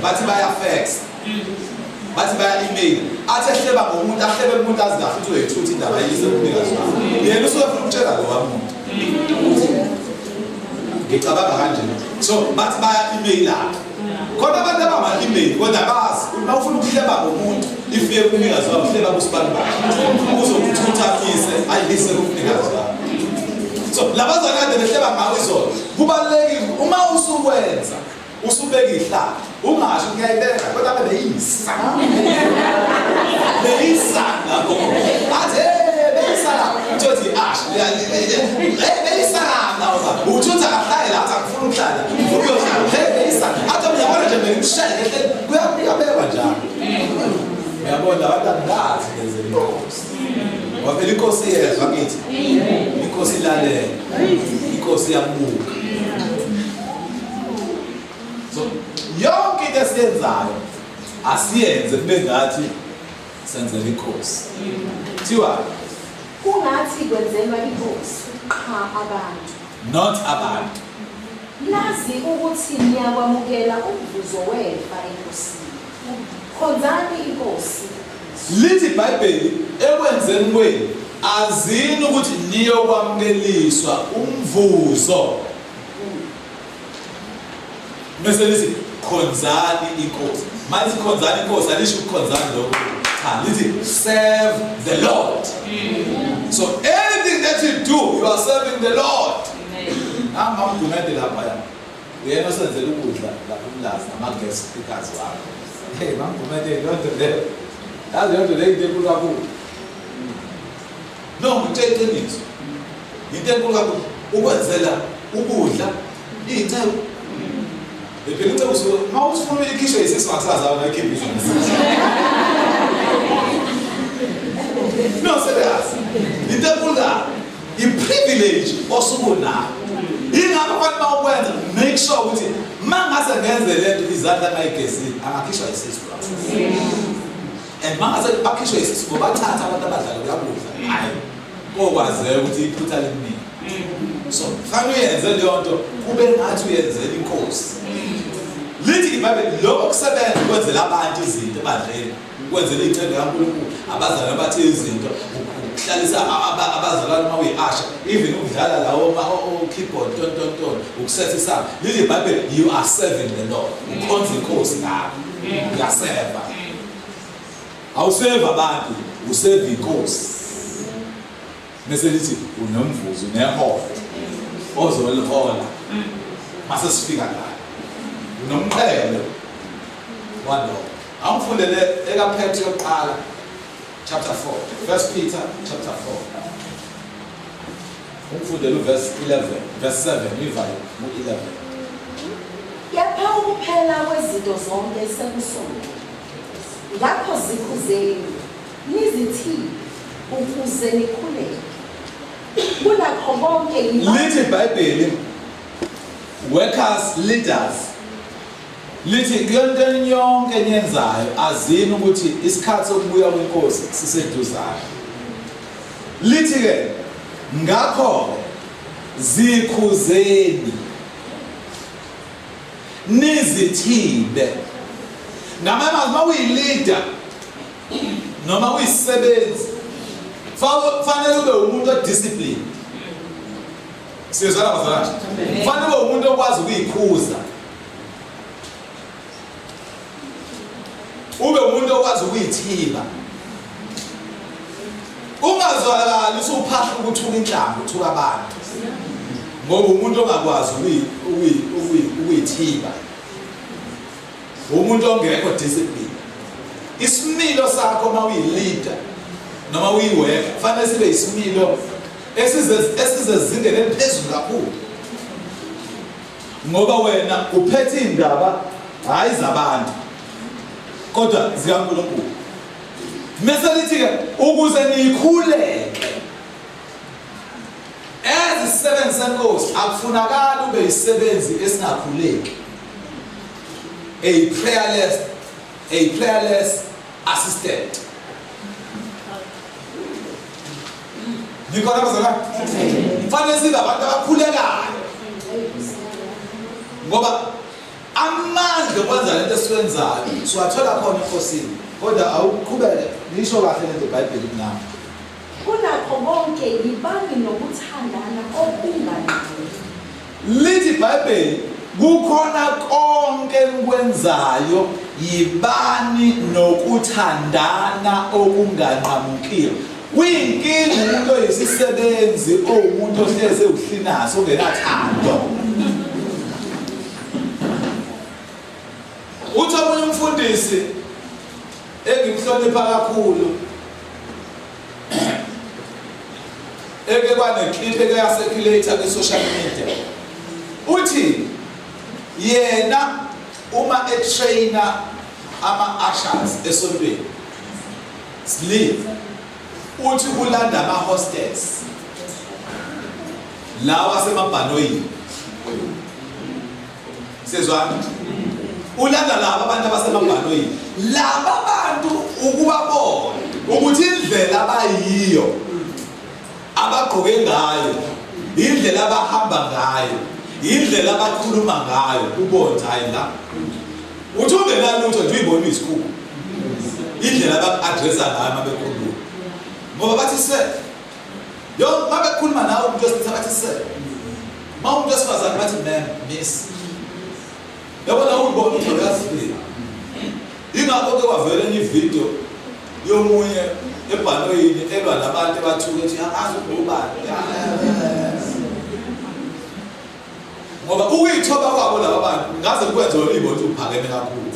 Bathi baya-fax. Bathi baya-email. Athi ehleba ngomuntu ahlebe kumuntu azi kahle ukuthi uyoyithutha indaba ayise kumnikazi wakhe. Yena usuke efuna ukutshela lowa muntu. Ngicabanga kanje. So bathi baya-emailana. Khona abantu abama-email kodwa bazi uma ufuna ukuhleba ngomuntu ifike kumnikazi wakhe uhleba kusibani bakhe. Uzokuthutha ise ayise kumnikazi wakhe. So labazali kade behleba ngawo izolo. Kubalulekile uma usukwenza usubeka ihlala ungasho ngiyayibeka kodwa beyisa. Beyisa lapho. Athi hey beyisa la. Uthi ash hey beyisa la. Uthi akahlale la athi angifuni ukuhlala. Ngifuna ukuyohlala. Hey beyisa. Athi uyabona nje bengimshaya ngehle kuyabekwa njalo. Uyabona abantu angazi ngenzela inkosi. Ngoba phela inkosi iyezwa kithi. Inkosi ilalela. Inkosi iyabuka. So yonke into esiyenzayo asiyenze kube ngathi senzela inkosi. Kuthiwa Kungathi kwenzelwa inkosi qha abantu. Not abantu. Nazi ukuthi niyakwamukela umvuzo wefa enkosini. Khonzani inkosi. Lithi iBhayibheli ekwenzeni kwenu azini ukuthi niyokwamukeliswa umvuzo. Bese lithi khonzani inkosi. Manje khonzani inkosi alisho ukukhonzani lokho. Cha, lithi serve the Lord. So anything that you do, you are serving the Lord. Hamba mgumede lapha ya. Uyena osenzela ukudla lapha umlazi nama guest speakers wakho. Hey, mamgumede leyo nto leyo. Yazi leyo nto leyo into enkulu kakhulu. No, ngitshela iqiniso. Into enkulu kakhulu ukwenzela ukudla iy'nceku. Phela inceku usuke uma usifuna ikhishwe isisu ngakusasa awuna ikhiphe isisu. No, serious. Into enkulu kabi. I-privilege osuke unayo. Yingakho kufanele uma ukwenza make sure ukuthi uma ngase ngenze le nto izandla ngayigezile angakhishwa isisu. And mangase bakhishwe isisu ngoba bathatha abantu abadlala kuyakudla. Hayi. Kokwazeka ukuthi iphutha likuningi. So fanele uyenze leyo nto kube ngathi uyenzela inkosi. Lithi iBhayibheli lokho kusebenza kwenzela abantu izinto ebandleni, kwenzela icebo kaNkulunkulu, abazalwane bathi izinto, ukuhlalisa abazalwane uma uyi-usher, even ukudlala lawo o-keyboard ton ton ton, ukusetha isamba. Lithi iBhayibheli you are serving the Lord. Ukhonza inkosi ngakho. Uyaseva. Awuseva abantu, useva inkosi. Bese lithi unomvuzo uneholo ozolihola mase sifika la. Unomqhele walokho. Awufundele ekaPetru yokuqala chapter 4. First Peter chapter 4. Umfundele uverse 11, verse 7 uyivale ku-11. Kepha ukuphela kwezinto zonke sekusondele. Ngakho zikhuzeni, nizithibe, ukuze nikhuleke. Kunakho konke Lithi iBhayibheli workers leaders lithi kuyonto yonke eniyenzayo azini ukuthi isikhathi sokubuya kwenkosi siseduzane. Lithi ke ngakho zikhuzeni nizithibe. Ngamanye amazwi uma uyi-leader noma uyisisebenzi fanele ube umuntu odiscipline. Siyezwana bazalwane? Fanele ube umuntu okwazi ukuyikhuza. Ube umuntu okwazi ukuyithiba. Ungazwakali usuphahla ukuthuka inhlamba uthuka abantu. Ngoba umuntu ongakwazi ukuyithiba. Umuntu ongekho discipline. Isimilo sakho uma uyi-leader noma uyi-worker kufanele sibe isimilo esizezingeni eliphezulu kakhulu. Ngoba wena uphethe indaba hayi zabantu kodwa zikaNkulunkulu. Mese lithi ke ukuze nikhuleke Ezisebenzi senkosi akufunakali ube isisebenzi esingakhuleki. A prayerless a prayerless assistant. Nikhona bazalwane? Kufanele sibe abantu abakhulekayo. Ngoba amandla okwenza lento esiwenzayo siwathola khona enkosini. Kodwa awuqhubeke lisho kahle lento iBhayibheli kunami. Kunakho konke yibani nokuthandana okunganqamuki. Lithi iBhayibheli kukhona konke enikwenzayo yibani nokuthandana okunganqamukiyo. Kuyinkinga umuntu oyisisebenzi owumuntu ohlezi ewuhlinaso ongenathando. Uthi omunye umfundisi engimhlonipha kakhulu eke kwaneclip eke yacirculate kwi-social media uthi yena uma etrainer ama-ushers esontweni sleep uthi ulanda ama-hostess lawa asemabhanoyini Sezwana. Ulanda laba abantu abasemabhanoyini. Laba bantu ukubabona ukuthi indlela abayiyo abagqoke ngayo, indlela abahamba ngayo, indlela abakhuluma ngayo, ubona hayi la. Uthi ungenalutho nje uyibona isikhulu. Indlela abaku-addressa ngayo uma bekhuluma. Ngoba bathi se Yo, uma bekhuluma nawe umuntu wesilisa bathi sir. Uma umuntu wesifazane bathi ma'am, miss. Yabona uyibona ukuthi uyazifika. Ingakho ke kwavela enye ivideo yomunye ebhanoyini elwa nabantu ebathuka ethi angazi ubani. Ngoba ukuyithoba kwabo laba bantu ngaze kwenze wena uyibona ukuthi uphakeme kakhulu.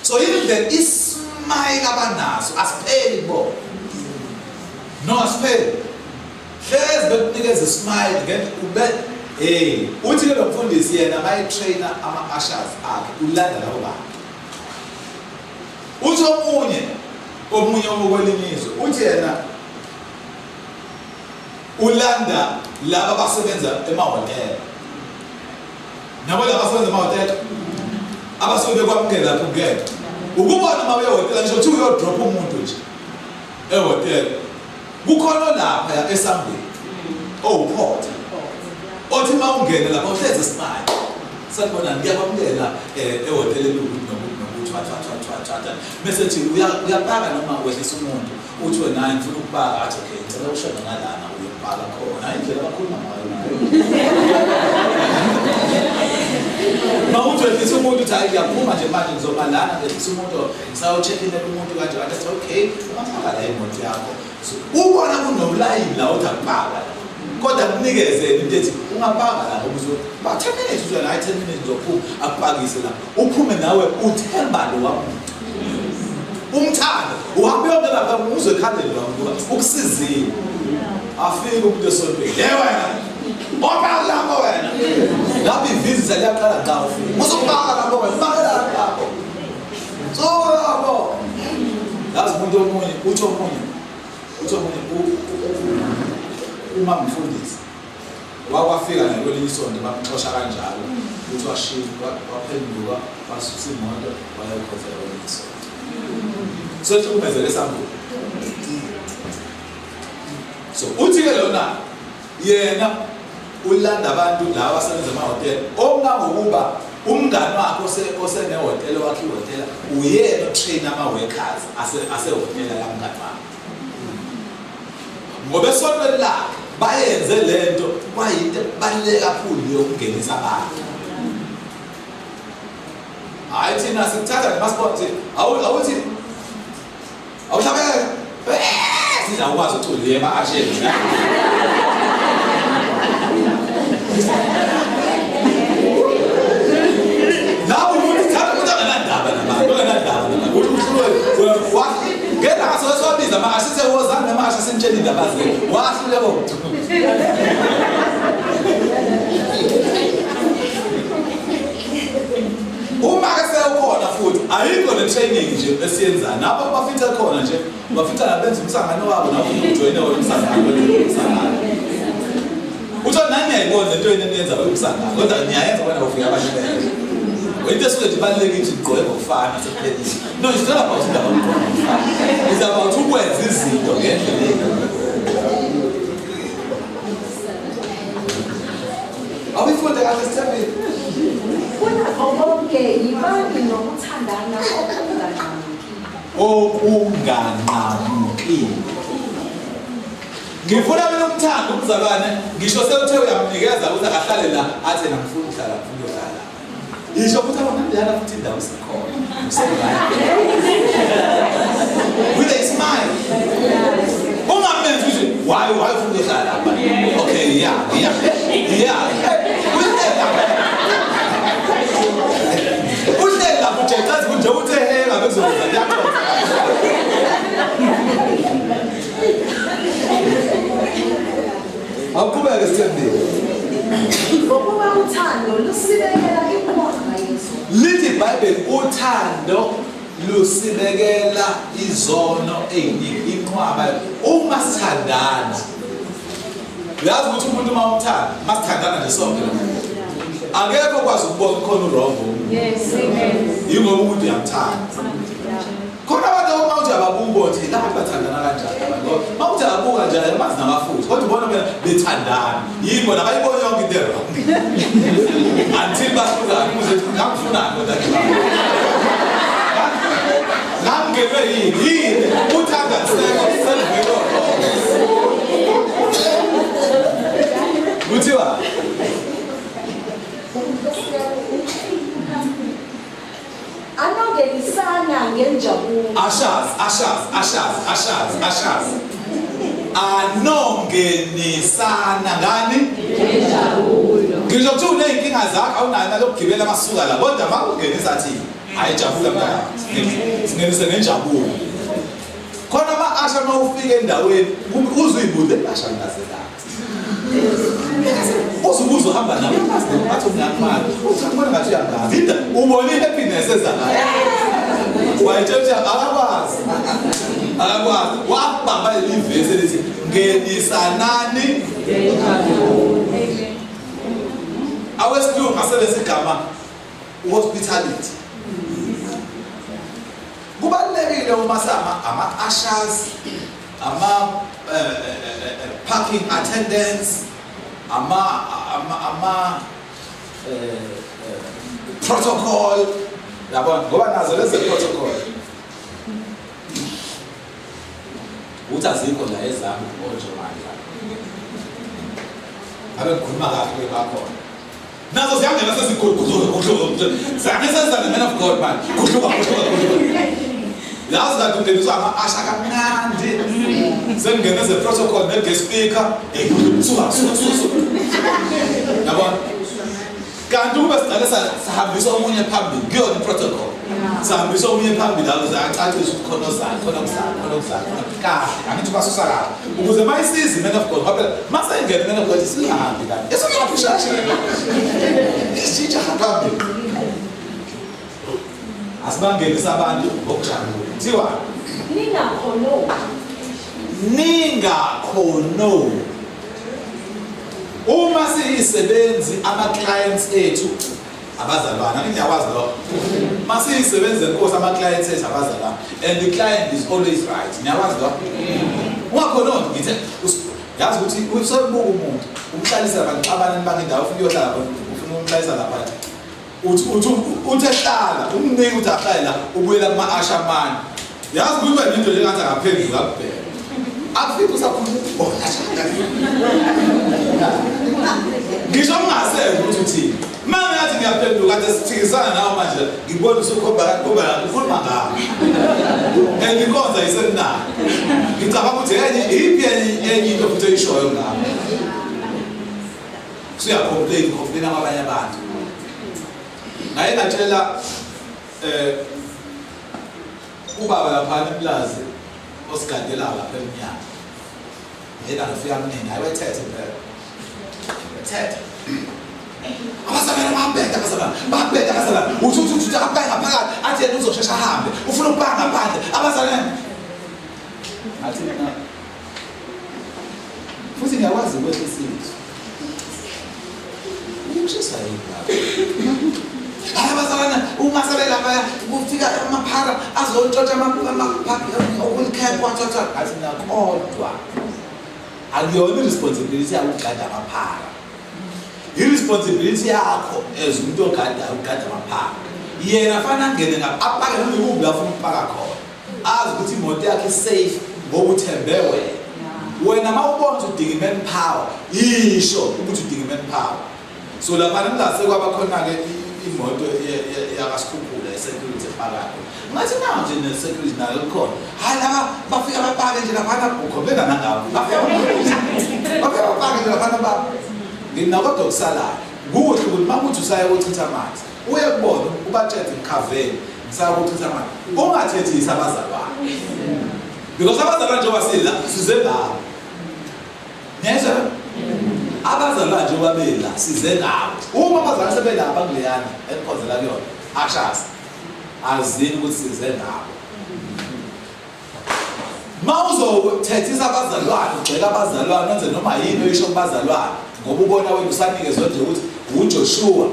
So indlela ismile abanaso asipheli kubona. No asipheli. Hlezi bekunikeza ismile ngeke ube hey uthi ke lo mfundisi yena mayetrainer ama ushers akhe ulanda labo bantu. Uthi omunye omunye okwelinye izwe uthi yena ulanda laba abasebenza emahhotela. Nabo laba abasebenza emahhotela abasuke bekwamukela lapho ungena. Ukubona uma uye ehhotela ngisho kuthiwa uyodropha umuntu nje ehhotela. Kukhona olapha esangweni owuphotha. Othi uma ungena lapha uhlezi smile. Sanibonani ngiyakwamukela eh, ehhotela eliwukuthi nokuthi nokuthi thwa thwa thwa thwa thwa. Bese ethi uyapaka noma wehlisa umuntu. Uthi wena hayi ngifuna ukupaka athi okay ngicela ushone ngalana uyopaka khona indlela abakhuluma ngayo. Uma uthi wehlisa umuntu uthi hayi ngiyaphuma nje manje ngizoba lana ngehlisa umuntu ngisayo-check in umuntu kanje kanti athi okay ungafaka la imoto yakho. So ubona kunolayini la uthi akupaka la. Kodwa kunikeze into ethi ungapaka la ngoba uzo ba 10 minutes uzola hayi 10 minutes ngizophuma akupakise la. Uphume nawe uthemba lo wamuntu. Umthanda uhambe yonke lapha uzwe ekhandeni lwami ngoba ukusizile. Afike umuntu esontweni. Ye wena. Opha lapho wena. Lapho ivisa liyaqala ngqa ufike. Uzokubaka lapho wena. Bakela lapho. So lapho. Yazi umuntu omunye uthi omunye uthi omunye uma mfundisi Wakwafika naye kwelinye isonto bamxosha kanjalo ukuthi washiya waphenduka wasusa imoto wayokhonzela kwelinye isonto. Sehlukumezeke sambulo. So uthi-ke lona yena ulanda abantu laba asebenza emahhotela okungangokuba umngani wakhe osenehhotela wakhe ihhotela uyena otrain ama-workers asehhotela lamngani wakhe. Ngoba esontweni lakhe bayenze lento kwayinto ebaluleke kakhulu yokungenisa abantu. Hayi thina sikuthatha nje masibona ukuthi awuthi awuhlabeke thina awukwazi ucula yema asheni. Lapho umuntu thatha umuntu angenandaba nabantu ongenandaba nabantu uthi uhlulwe Ngelanga soke siwabiza ama-asha sithe wozani nama-asha sinitshele indaba zethu. Wahluleka ukucula. Uma ke sewukhona futhi ayikho le training nje esiyenzayo. Nabo bafica khona nje, bafica nabenza umsangano wabo nawe ujoyine wona umsangano umsangano. Utho nani niyayibona lento yenu eniyenza umsangano kodwa niyayenza bona ufika abanye benza. Into esuke nje ibalulekile ukuthi nigqoke ngokufana sekuphelile. No, it's not about indaba yokugqoka ngokufana. It's about ukwenza izinto ngendlela eyiyo. Awuyifunde kahle sithembile. Kunakho konke yibani nokuthandana okunganqamuki. Okunganqamuki. Ngifuna mina ukuthanda umzalwane ngisho sewuthe uyamnikeza ukuthi akahlale la athi yena ngifuna ukuhlala ngifuna ukuhlala. Isho ukuthi abamndana futhi indawo isikhona. With a smile. Ungamenzi ukuthi why ufuna ukuhlala lapha? Okay, yeah. Uhleli lapha. Uhleli lapha ujeqazi kunje uthe he ngabe kuzokuza kuyaxoxa. Awuqhubeke sithembile. Ngokuba uthando lusibekela inqwaba yezono. Lithi iBhayibheli uthando lusibekela izono eziningi inqwaba uma sithandana. Uyazi ukuthi umuntu uma umthanda, masithandana nje sonke la. Akekho okwazi ukubona khona uwrong. Yes, amen. Yingoba umuntu uyamthanda. Khona abantu uma uthi ababuka uthi laba bathandana kanjani abantu. Uma uthi ababuka nje abazi namafutha kodwa ubona mina bethandana. Yini bona bayibona yonke into wrong. Until bahlukane uze uthi ngangifunani kodwa nje. Ngangingenwe yini? Yini? Uthanda seko selivele wrong. Kuthiwa Anongenisana ngenjabulo. Ashaz, ashaz, ashaz, ashaz, ashaz. Anongenisana ngani? Ngenjabulo. Ngisho kuthiwa uney'nkinga zakho awunayo imali yokugibela amasuka la kodwa makungenisa thina hayi jabula mntaka singenise ngenjabulo. Khona ama-asha uma ufika endaweni uze uyibuze asha nginazelaphi. Uzubuza uhamba nawe uyazi bathi ungakumali uthi ngibona ngathi uyangazi inda ubona i-happiness eza ngayo wayitshela ukuthi akakwazi akakwazi wabamba leli vesi elithi ngenisanani awesilungu asebenzisa igama hospitality kubalulekile uma sama ama-ushers ama parking attendants ama protocol yabona ngoba nazo lezi protocol uthi azikho la ezami onjenganje abe ngikhuluma kahle bakhona nazo ziyangena sezigudluka ziyangena the man of God man gudluka gudluka gudluka yazi kanti ungeniswa ama-asha kamnandi sengingene ze-protocol ne-guest speaker hey suka suka suka suka yabona kanti ukube siqale sahambisa omunye phambili kuyona i-protocol sahambisa omunye phambili ukuze acacise ukuthi khona ozayo khona okuzayo khona okuzayo khona kahle angithi basusa kahle ukuze uma isiza i-man of God ngoba phela uma seyingena i-man of God isingahambi kahle isingaphushashe isitshintsha phambili asibangenisa abantu ngokujabula kuthiwa Ningakhonomi. Ningakhonomi. Uma siyisebenzi ama-clients ethu abazalwane angithi niyakwazi lokho uma siyisebenzi zenkosi ama-clients ethu abazalwane and the client is always right niyakwazi lokho ungakhononi ngithe yazi ukuthi usebuka umuntu umhlalisa lapha nixabane nibanga indawo ufuna uyohlala khona ufuna ukumhlalisa lapha uthi uthi uthi ehlala umnike ukuthi ahlale la ubuyela kuma-asha amane yazi kuba nento nje ngathi akaphenduka akubheka akufike usakhuluma ngisho ungasezwa ukuthi uthini uma ngathi ngiyaphenduka kade sithikisana nawe manje ngibona usukhomba ngoba ukhuluma ngawo and inkonzo ayisemnandi ngicabanga ukuthi enye iphi enye into futhi oyishoyo ngawo usuyacomplain complain kwabanye abantu ngaye ngatshela eh ubaba lapha emlazi osigadela lapha emnyango yena ngifika kumina hayi wethethe impela wethethe Abazalwane babheda, abazalwane babheda, abazalwane uthi uthi uthi akapaka ngaphakathi, athi yena uzoshesha ahambe, ufuna ukupaka ngaphandle abazalwane. Ngathi mina futhi ngiyakwazi ukwehlisa izwi. Ukushisa yini lapho? Hayi abazalwane, uma sebelapha kufika amaphara azontshontsha amaphara wathatha. Ngathi mina kodwa akuyona i-responsibility yakho ukugada amaphara. I-responsibility yakho as umuntu ogadayo ukugada amaphara. Yena fanele angene ngapha apake noma ikuphi la afuna ukupaka khona. Azi ukuthi imoto yakhe i-safe ngoba uthembe wena. Wena uma ubona ukuthi udinga i-manpower, yisho ukuthi udinga i-manpower. So laphana kungase kwaba khona-ke imoto yakaSikhukhula ye-security ephakathi. Ngathi nawo nje ne-security nayo likhona. Hhayi laba bafika bapake nje laphana ukhombela nangabo. Bafika bafika bapake nje laphana ba. Ngina kodwa okusalayo. Kuhle ukuthi uma kuthi usaya kochitha amanzi, uye kubona ubatshele ngikhaveni ngisaya kochitha amanzi. Ungathethisi abazalwane. Because abazalwane njengoba sila size ngabo. Niyezwa? Abazalwane njengoba bela size ngabo. Uma abazalwane sebelapha kuleyana engikhonzela kuyona, ashasa. Azini ukuthi size ngabo. Ma uzothethisa abazalwane, ugxeka abazalwane, wenze noma yini oyisho kubazalwane, ngoba ubona wena usanikezwe nje ukuthi uJoshua,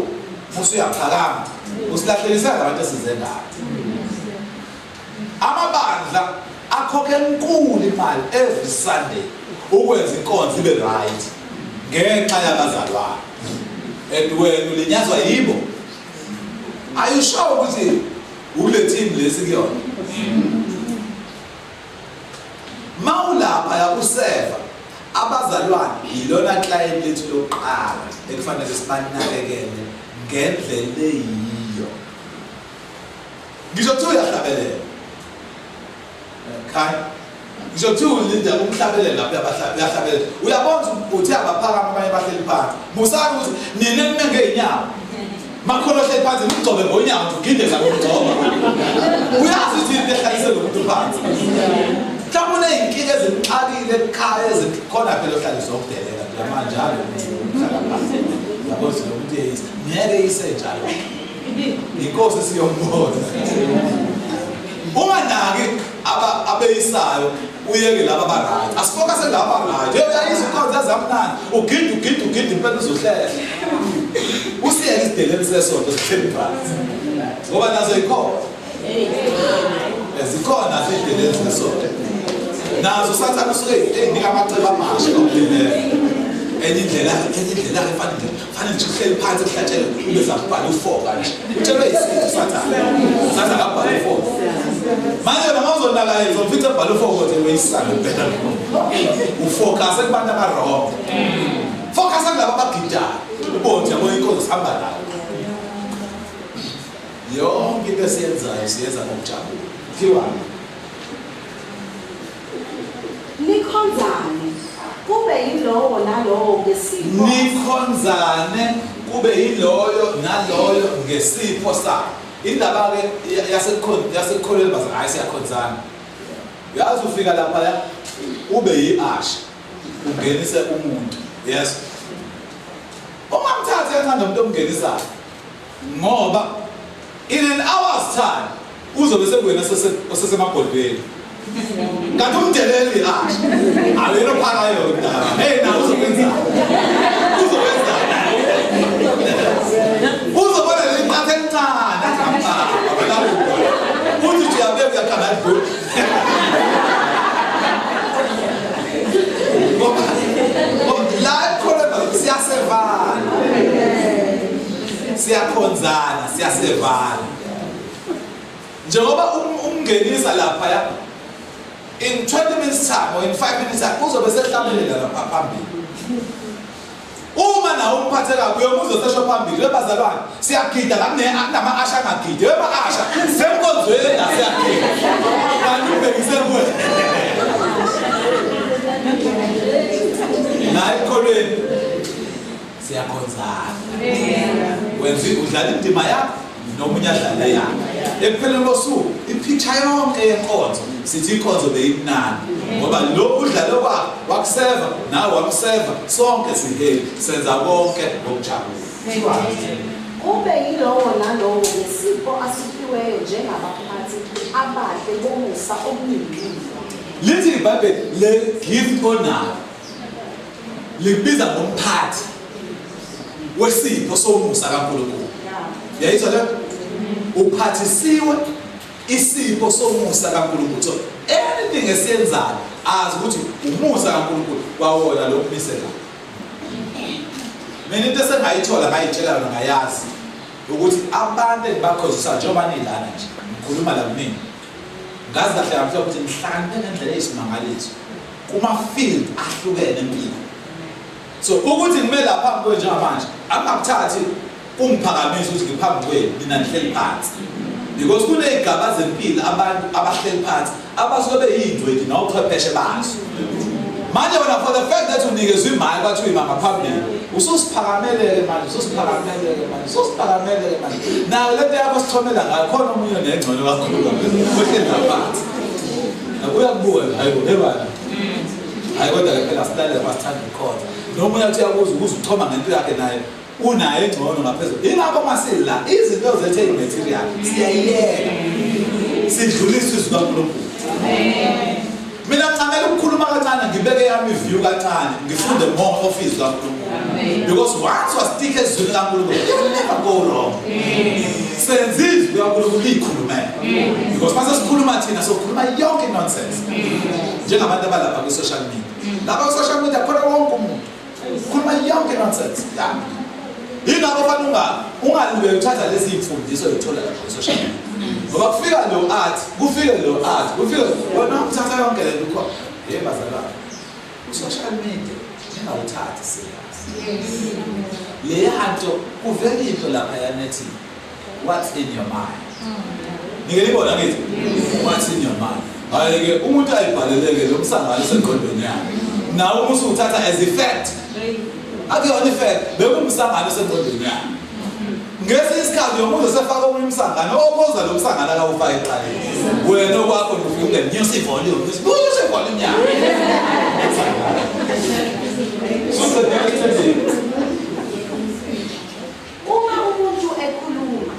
usuyaphakama, usilahlelisela abantu esize ngabo. Amabandla akhokha enkulu imali every Sunday ukwenza inkonzo ibe right ngenxa yabazalwane. And wena ulinyazwa yibo. Are you sure ukuthi ukule team lesi kuyona? Mawulapha yakuseva abazalwane yilona client lethu lokuqala ekufanele sibanakekele ngendlela eyiyo. Ngisho kuthiwa uyahlabelela. Khaya. Ngisho kuthiwa ulinda umhlabelela lapho uyahlabelela. Uyabona ukuthi uthe abaphakama abanye bahleli phansi. Musani ukuthi nina nime ngeenyawo. Makhona ohleli phansi nimgcobe ngonyawo nje uginde ngakugcoba. Uyazi ukuthi into ehlalise lo muntu phansi. Mhlawumbe uney'nkinga ezimxakile ekhaya ezikhona phela ohlaliswa ukudelela nje manjalo uhlala phansi. Yabo ukuthi lo muntu uyeyisa. Ngeke eyise njalo. Inkosi siyombona. Unganaki aba abeyisayo uyeke laba abaright. Asifocuse kulaba abaright. Hey uyayizwa inkonzo yazamnandi. Ugida ugida ugida impela uzohlehla. Usiyeke isideleli sesonto sihleli phansi. Ngoba nazo ikhona. Zikhona izideleli zesonto. Nazo sathane usuke eyinika amacebo amasha okudelela. Enye indlela, enye indlela efanele nje Fanele nje uhleli phansi kuhlatshelwe ube zakubhala u-four kanje. Utshelwe yisitha uSathane. Usathane akabhala u-four. Manje wena uma uzonaka yena uzomfica ebhala u-four kodwa weyisana impela. Ufocus kubantu aba-wrong. Focus kulabo abagidayo. Ubone yabo inkonzo sihamba nayo. Yonke into esiyenzayo siyenza ngokujabula. Kuthiwani? Nikhonzane, kube yilowo nalowo ngesipho. Nikhonzane kube yiloyo naloyo ngesipho sakhe. Indaba-ke yasekukholweni bathi hhayi siyakhonzana. Uyazi ufika laphaya ube yi-asha ungenise umuntu. Yes. Ungamthathi kancane umuntu omngenisayo ngoba in an hour's time uzobe sekuwena osesemabhodweni kanti umdeleli asha awuyena ophakayo mntana hey na uzokwenzani uzokwenzani uzobona leli qatha elincane athi ambaba uthi nje uyabeka uyakhamba adlule ngoba la ekukholwa siyasevana siyakhonzana siyasevana Njengoba umngenisa laphaya in 20 minutes time or in 5 minutes time uzobe sehlabelela lapha phambili. Uma nawe umphathe kabi uyomuzwa sesho phambili webazalwane siyagida la kune akunama-asha angagidi wema-asha semkonzweni la siyagida kanti ubhekise kuwe la ekukholweni siyakhonzana wenza udlala indima yakho nomunye adlale yakhe ekupheleni kosuku ipicture yonke yenkonzo sithi inkonzo beyimnandi ngoba lo udlale kwakhe wakuseva nawe wamseva sonke siheli senza konke ngokujabula. Kube yilowo nalowo ngesipho asiphiweyo njengabaphathi abahle bomusa omningi. Lithi iBhayibheli le gift onayo likubiza ngomphathi wesipho somusa kaNkulunkulu. Yayizwa le? Uphathisiwe isipho somusa kaNkulunkulu. So anything esiyenzayo azi ukuthi umusa kaNkulunkulu kwawona lo kumise la. Mina into esengayithola ngayitshela yona ngayazi ukuthi abantu engibakhonzisayo njengoba nilana nje ngikhuluma la kunini ngazi kahle kahle ukuthi ngihlakaniphe ngendlela eyisimangaliso kuma-field ahlukene empilo. So ukuthi ngime la phambi kwenu njengamanje angingakuthathi kungiphakamisa ukuthi ngiphambi kwenu nina nihleli phansi because kuney'gaba zempilo abantu abahleli phansi abasuke beyiy'ngcweti nochwepheshe bazo. Manje wena for the fact that unikezwe imali kwathiwa ima ngaphambili ususiphakameleke manje ususiphakameleke manje ususiphakameleke manje nayo lento yakho sithomela ngayo khona omunye nengcono kakhulu ohleli ngaphansi uyakubuka nje hayi bo hebana hayi kodwa ke phela silalele masithanda ukukhonza noma uyathi uyakuza ukuze uchoma ngento yakhe naye unayo engcono ngaphezulu ingakho masila izinto zethu eyimaterial siyayiyeka sidlulisa izwi kaNkulunkulu. Mina ngincamela ukukhuluma kancane ngibeke yami view kancane ngifunde more of izwi kaNkulunkulu because once wastika ezwini kaNkulunkulu you will never go wrong. Senza izwi kaNkulunkulu liyikhulumele because mase sikhuluma thina sokhuluma yonke nonsense njengabantu abalapha kwi-social media. Lapha kwi-social media khona wonke umuntu khuluma yonke nonsense ya yingakho fanele ungalibeki uthatha lezi mfundiso oyithola lapha kwi-social media ngoba kufika lo art kufike lo art kufike wena uthatha yonke le nto ukhona. Yebo bazalwane, ku-social media ningawuthathi serious leya nto. Kuvela into lapha yanethi what's in your mind. Nike nibona ngithi what's in your mind. Hayi-ke umuntu ayibhaleleke lo msangano osengqondweni yakhe nawe uma usuthatha as a fact akuyona i-fact, bekumsangano osengqondweni yakhe. Ngesinye isikhathi uyomuze sefaka omunye umsangano ophoza lo msangano akawufaka eqaleni. Wena okwakho nje ufike ungenyusa ivolume, unyusa ivolume yakho. Uma umuntu ekhuluma,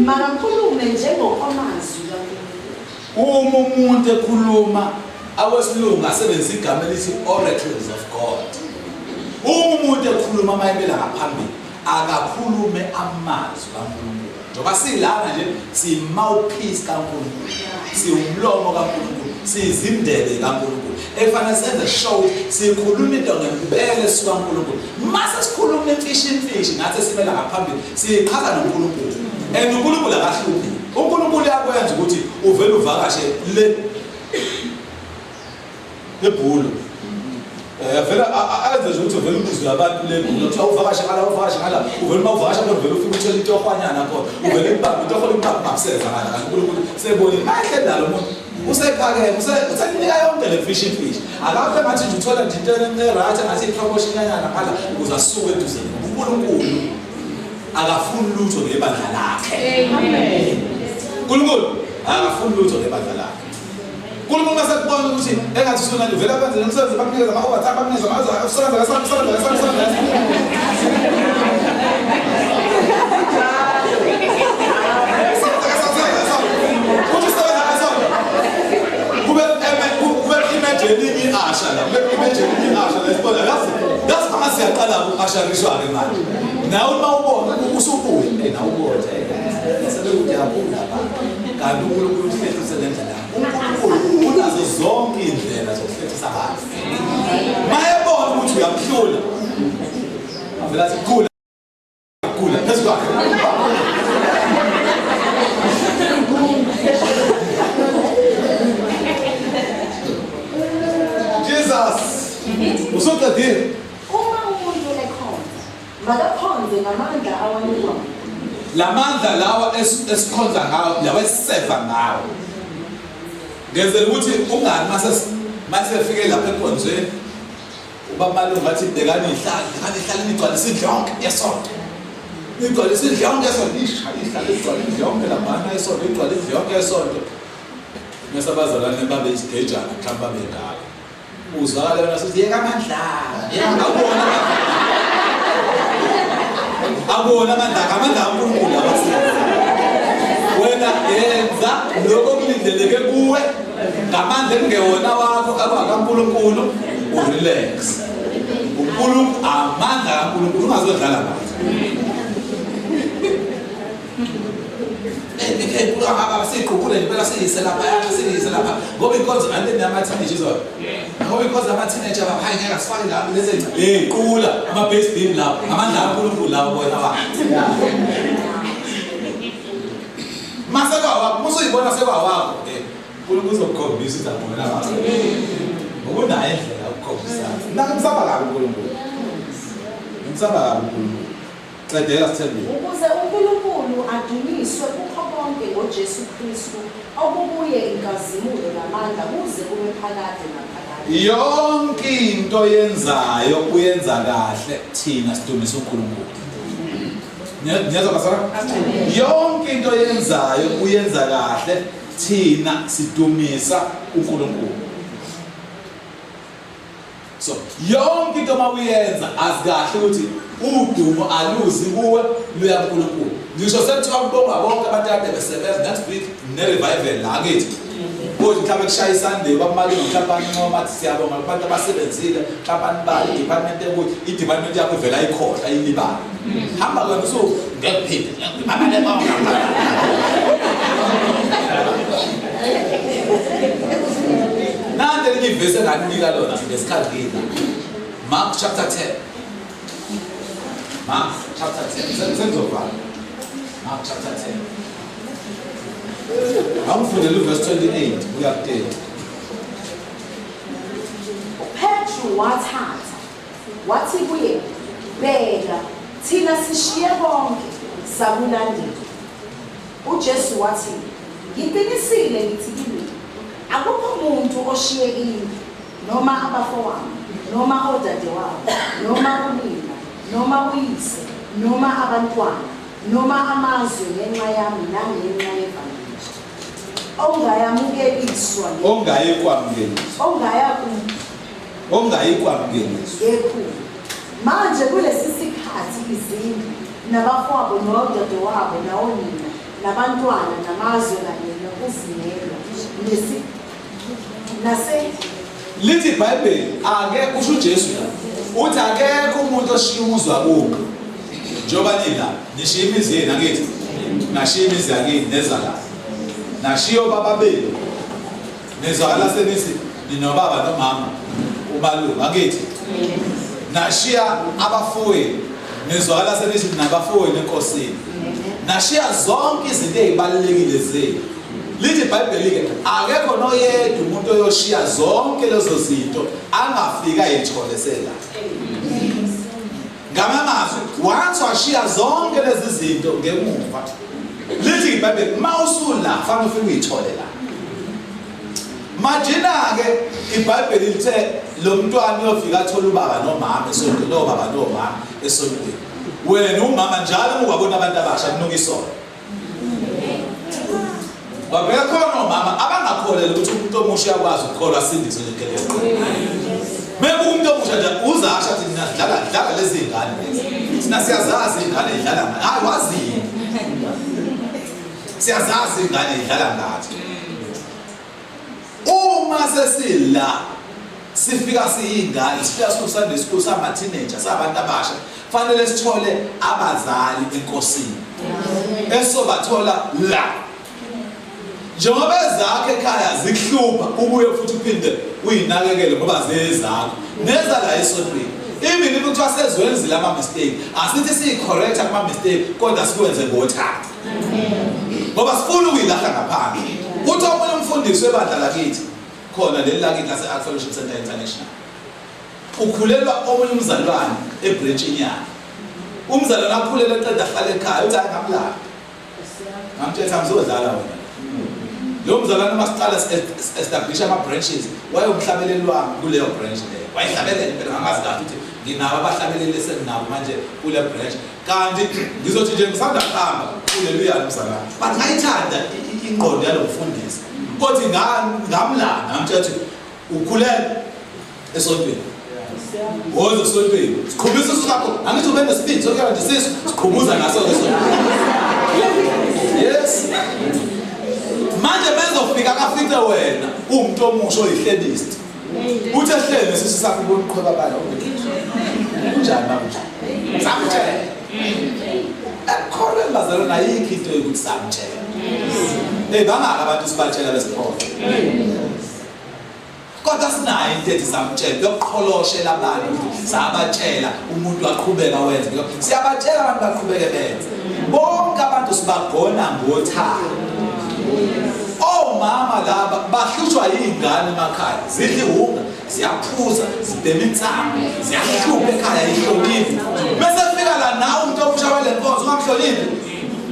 makakhulume njengokwamazwi kaNkulunkulu. Uma umuntu ekhuluma, awesilungu asebenzisa igama elithi oracles of God. Uma umuntu ekhuluma mayebela ngaphambili, akakhulume amazwi kaNkulunkulu. Njengoba silana nje siyi-mouthpiece kaNkulunkulu, siwumlomo kaNkulunkulu, siyizindebe kaNkulunkulu ekufanele senze sure ukuthi sikhuluma into ngempela esuka kuNkulunkulu. Mase sikhuluma imfishi imfishi ngathi simela ngaphambili siyiqhaza noNkulunkulu. And uNkulunkulu akahluphi. uNkulunkulu uyakwenza ukuthi uvele uvakashe le lebhulo. Vele ayenze nje ukuthi uvele ubizwe abantu lebhulo kuthiwa uvakashe ngala uvakashe ngala uvele uma uvakasha khona uvele ufike uthole itohwanyana khona uvele ikubambe itoho likubambe ungakuseza ngala kanti uNkulunkulu sebonile mayehleli nalo muntu usephakeme usenika yonke le fish fish akakho engathi nje uthola nje into e-right engathi i-promotion yanyana ngala ukuze asuke eduze. uNkulunkulu akafuni lutho ngebandla lakhe. uNkulunkulu akafuni lutho ngebandla lakhe. uNkulunkulu mase kubona ukuthi engathi usunani uvela kwenze nomsebenzi bakunikeza ama-overtime bakunikeza usebenza kaSonto usebenza kaSonto usebenza uthi usebenza kaSonto kube kube image elinye i-asha la kube image elinye i-asha la sibona yazi yazi mama siyaqala uku-ashariswa-ke manje nawe uma ubona usubuye nawe ubona sebekude kakhulu lapha kanti uNkulunkulu uhlehlise ngendlela. uNkulunkulu unazo zonke iy'ndlela zokuhlehlisa abantu. Mayebona ukuthi uyamhlula avela athi gula gula phezu kwakhe. Jesus usuqedile. Uma umuntu ekhonza, makakhonze ngamandla awanikwa. Lamandla lawa esikhonza ngawo lawa esiseva ngawo ngenzela ukuthi ungani mase masefike lapha enkonzweni uba malungu athi bhekani ihlale bhekani ihlale nigcwalise indlu yonke yesonto nigcwalise indlu yonke yesonto isha ihlale igcwale indlu yonke laphana yesonto igcwale indlu yonke yesonto mase abazalwane babe isigejana mhlawumbe babe ngaka uzwakala wena sithi yeka amandla yeka awubona. Akuwona amandla akho, amandla kaNkulunkulu abasebenza. Wena yenza lokho okulindeleke kuwe ngamandla ekungewona wakho akwakaNkulunkulu, urelax. UNkulunkulu, amandla kaNkulunkulu, ungazodlala ngathi. Siqukule nje phela siyise lapha, siyise lapha ngoba inkonzo nale nama-teenage izolo, ngoba inkonzo yama-teenage abapha hayi ngeke asifake la lezi hey qula ama-base beam lawo amandla kaNkulunkulu lawo bona wa mase kwawakho musuyibona sekwawakho uNkulunkulu uzokukhombisa ukuthi akubona wakho ngoba unayo indlela yokukhombisa. Mina ngimsaba kabi uNkulunkulu, ngimsaba kabi uNkulunkulu. Qedela Sithembile. Ukuze uNkulunkulu adunyiswe kukho konke ngoJesu Kristu, okukuye inkazimulo namandla kuze kube phakade naphakade. Yonke into oyenzayo uyenza kahle, thina sidumisa uNkulunkulu. Niyezwa bazalwane? Yonke into oyenzayo uyenza kahle, thina sidumisa uNkulunkulu. So yonke into uma uyenza azi kahle ukuthi udumo aluzi kuwe, luya kuNkulunkulu. Ngisho sekuthiwa kubonga bonke abantu kade besebenza next week ne-revival la kithi. Kodwa mhlawumbe kushaya iSunday bakumake mhlawumbe bancoma athi siyabonga kubantu abasebenzile, mhlawumbe anibali i-department ekuthi i-department yakho ivela ayikhohlwa ayilibali. Hamba wena usu ngekuphinde abale bonke. Nanti elinye ivesi enganinika lona ngesikhathi ngila. Mark chapter 10. Mark chapter 10. Sengizovala. Mark chapter 10. Awufundele uverse 28 kuya ku-30. UPetru wathatha wathi kuye, "Bheka, thina sishiye konke sakulandela." UJesu wathi, "Ngiqinisile ngithi kini, akukho muntu oshiye indlu noma abafowabo noma odadewabo noma unina noma uyise noma abantwana noma amazwe ngenxa yami nangenxa yevangeli ongayamukeliswa Ongayikwamukeliswa. Ongayaku Ongayikwamukeliswa. Ngekhulu manje kulesi sikhathi izindlu nabafowabo nodadewabo nawonina nabantwana namazwe kanye nokuzingelwa nesi nase Lithi iBhayibheli ake kusho uJesu la. Uthi akekho umuntu oshiya umuzi wakubo. Njengoba nina nishiya imizi yenu angithi. Nashiya imizi yakini neza la. Nashiya obaba benu. Nizwakala senithi ninobaba nomama umalume angithi. Nashiya abafowenu. Nizwakala senithi ninabafowenu enkosini. Nashiya zonke izinto ezibalulekile zenu. Lithi iBhayibheli ke akekho noyedwa umuntu oyoshiya zonke lezo zinto angafika ayithole sela. Ngamamazwi once washiya zonke lezi zinto ngemuva. Lithi iBhayibheli mawusula fanele ufike uyithole la. Majina ke iBhayibheli lithe lo mntwana uyofika athola ubaba nomama esontweni, lo baba nomama esontweni. Wena umama njalo uma ubabona abantu abasha kunuka isono. Babeka khona omama abangakholelwa ukuthi umuntu omusha uyakwazi ukukholwa asindiswe nje. Mebuka umuntu omusha nje uzasha athi mina dlala dlala lezi ngane lezi. Thina siyazazi ingane idlala ngathi. Hayi wazi. Siyazazi ingane idlala ngathi. Uma sesila sifika siyingane, sifika siwu-Sunday school sama teenager, sabantu abasha, fanele sithole abazali enkosini. Esobathola la. Njengoba ezakho ekhaya zikuhlupha ubuye futhi uphinde uyinakekele ngoba zezakho. Neza la esontweni. Even if kuthiwa sezwenzile ama mistake, asithi siyi-correct kuma mistake kodwa sikwenze ngothando. Ngoba sifuna ukuyilahla ngaphandle. Uthi omunye umfundisi webandla lakithi khona leli lakithi lase-Art Fellowship Center International. Ukhulelwa omunye umzalwane ebranchini yakhe. Umzalwane akhulele eqeda ahlale ekhaya uthi hayi ngamlanda. Ngamtshela ngizodlala wena. Lo mzalwane uma siqala establish ama branches wayewumhlabeleli wami kuleyo branch leyo. Wayehlabelela impela ngangazi kahle ukuthi nginabo abahlabeleli esenginabo manje kule branch. Kanti ngizothi nje ngisanda kuhamba kuleluyana umzalwane. But ngayithanda ingqondo yalo mfundisi. Kodwa ngamlanda ngamtshela ukuthi ukhulele esontweni. Woza esontweni. Siqhubisa isisu sakho. Angithi ube nesibindi sokuya nje isisu, siqhubuza ngaso ke sona. Yes. Manje bezofika kafice wena uwumuntu omusha oyihlebist. Uthi ehlele nesisu sakho ubona uqhweba bala. Kunjani baba? Samtshela. Ekukholweni bazalwane ayikho into yokuthi samtshela. Hey bangaka abantu sibatshela besiphoxa. Kodwa sinayo into ethi samtshela yokuqholoshela abantu ukuthi sabatshela umuntu aqhubeka wenze. Siyabatshela abantu baqhubeke benze. Bonke abantu sibagona ngothando. Omama laba bahlushwa yingane emakhaya, zidla iwunga, ziyaphuza, zibhema insangu, ziyahlupha ekhaya ihloniphi. Bese fika la nawe umuntu omusha wale nkonzo ungamhloniphi.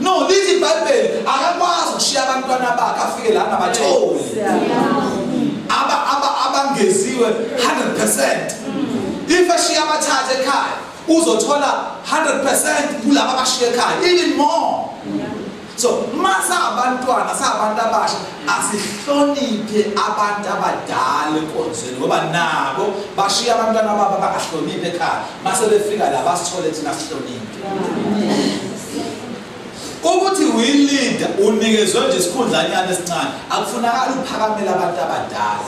No, lithi iBhayibheli akakwazi ukushiya abantwana bakhe afike la angabatholi. Aba aba abangeziwe 100%. If eshiya abathathe ekhaya uzothola 100% kulaba abashiya ekhaya even more. So masa abantwana sabantu abasha asihloniphe abantu abadala enkonzweni ngoba nabo bashiya abantwana babo abangahloniphi ekhaya mase befika la basithole thina sihloniphe. Ukuthi uyi-leader unikezwe nje isikhundlanyana esincane akufunakali uphakamele abantu abadala.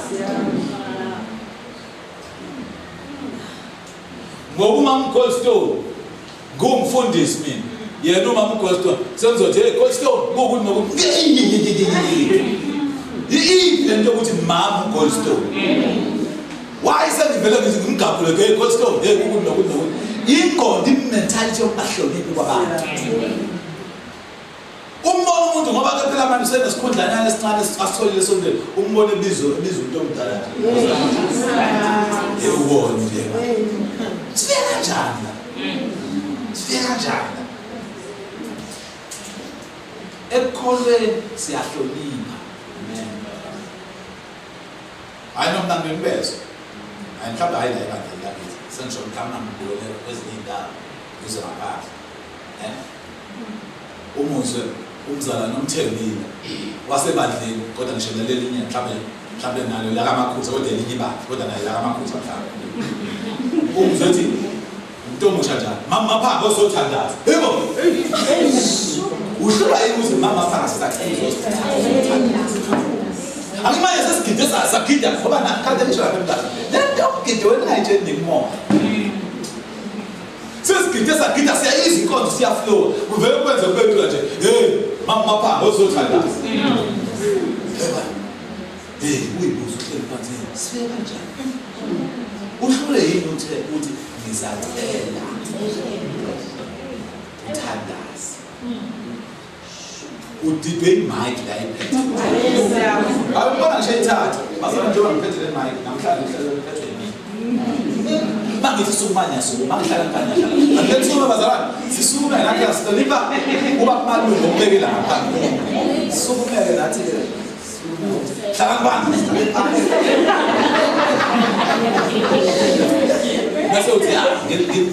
Ngoba umama uGoldstone ngumfundisi mina yena umama uGoldstone sengizothi hey Goldstone kuwukuthi nokuthi iyiphi lento yokuthi mama uGoldstone why sengivele ngithi ngimgabhule hey Goldstone hey kuwukuthi nokuthi nokuthi ingqondo imentality yokungahloniphi kwabantu Umbona umuntu ngoba ke phela manje usenesikhundlanyana esincane asitholile esontweni umbona ebizo ebiza umuntu omdala nje. Ewubona nje. Sifike kanjani la? Sifike kanjani la? Ekukholweni siyahlonipha. Amen. Hayi noma ngibezwe. Hayi mhlawumbe hayi la ebandleni lakithi. Sengisho mhlawumbe ngibukele kwezinye iy'ndawo ngizwe ngaphandle. Eh? Umuzwe umzalwane umthembile wasebandleni kodwa ngisho nalelinye mhlawumbe mhlawumbe nalo lakaMakhutha kodwa elinye ibandla kodwa naye lakaMakhutha mhlawumbe umuzwe ethi umuntu omusha njalo mama maphanga ozothandaza yebo uhlulwa yini ukuthi mama maphanga sisacela uzothandaza angimanje sesigide sagida ngoba nakade ngisho lapha emntana le nto yokugida wena ungayitsheli nikumoya Sesigide sagida siyayizwa inkonzo siyaflowa. Kuvele kwenze kube lula nje. Hey, mama maphanga ozothandaza. Yeba. Hey, uyibuza uhleli phansi. Sifike kanjani? Uhlule yini uthe uthi ngizacela. Uthandaze. Udidwe imic la iphethe. Awubona ngisho ithatha. Bazalwane njengoba ngiphethe le mic namhlanje ngihlale ngiphethwe yimina. Mangithi sukuma ngiyasukuma, mangihlala phansi ngiyahlala. Angeke sukume bazalwane, sisukume nathi asihlonipha uba kumalungu okubekela ngaphambili. Sukumeke nathi ke. Hlala phansi, sihlale phansi. Bese uthi ah,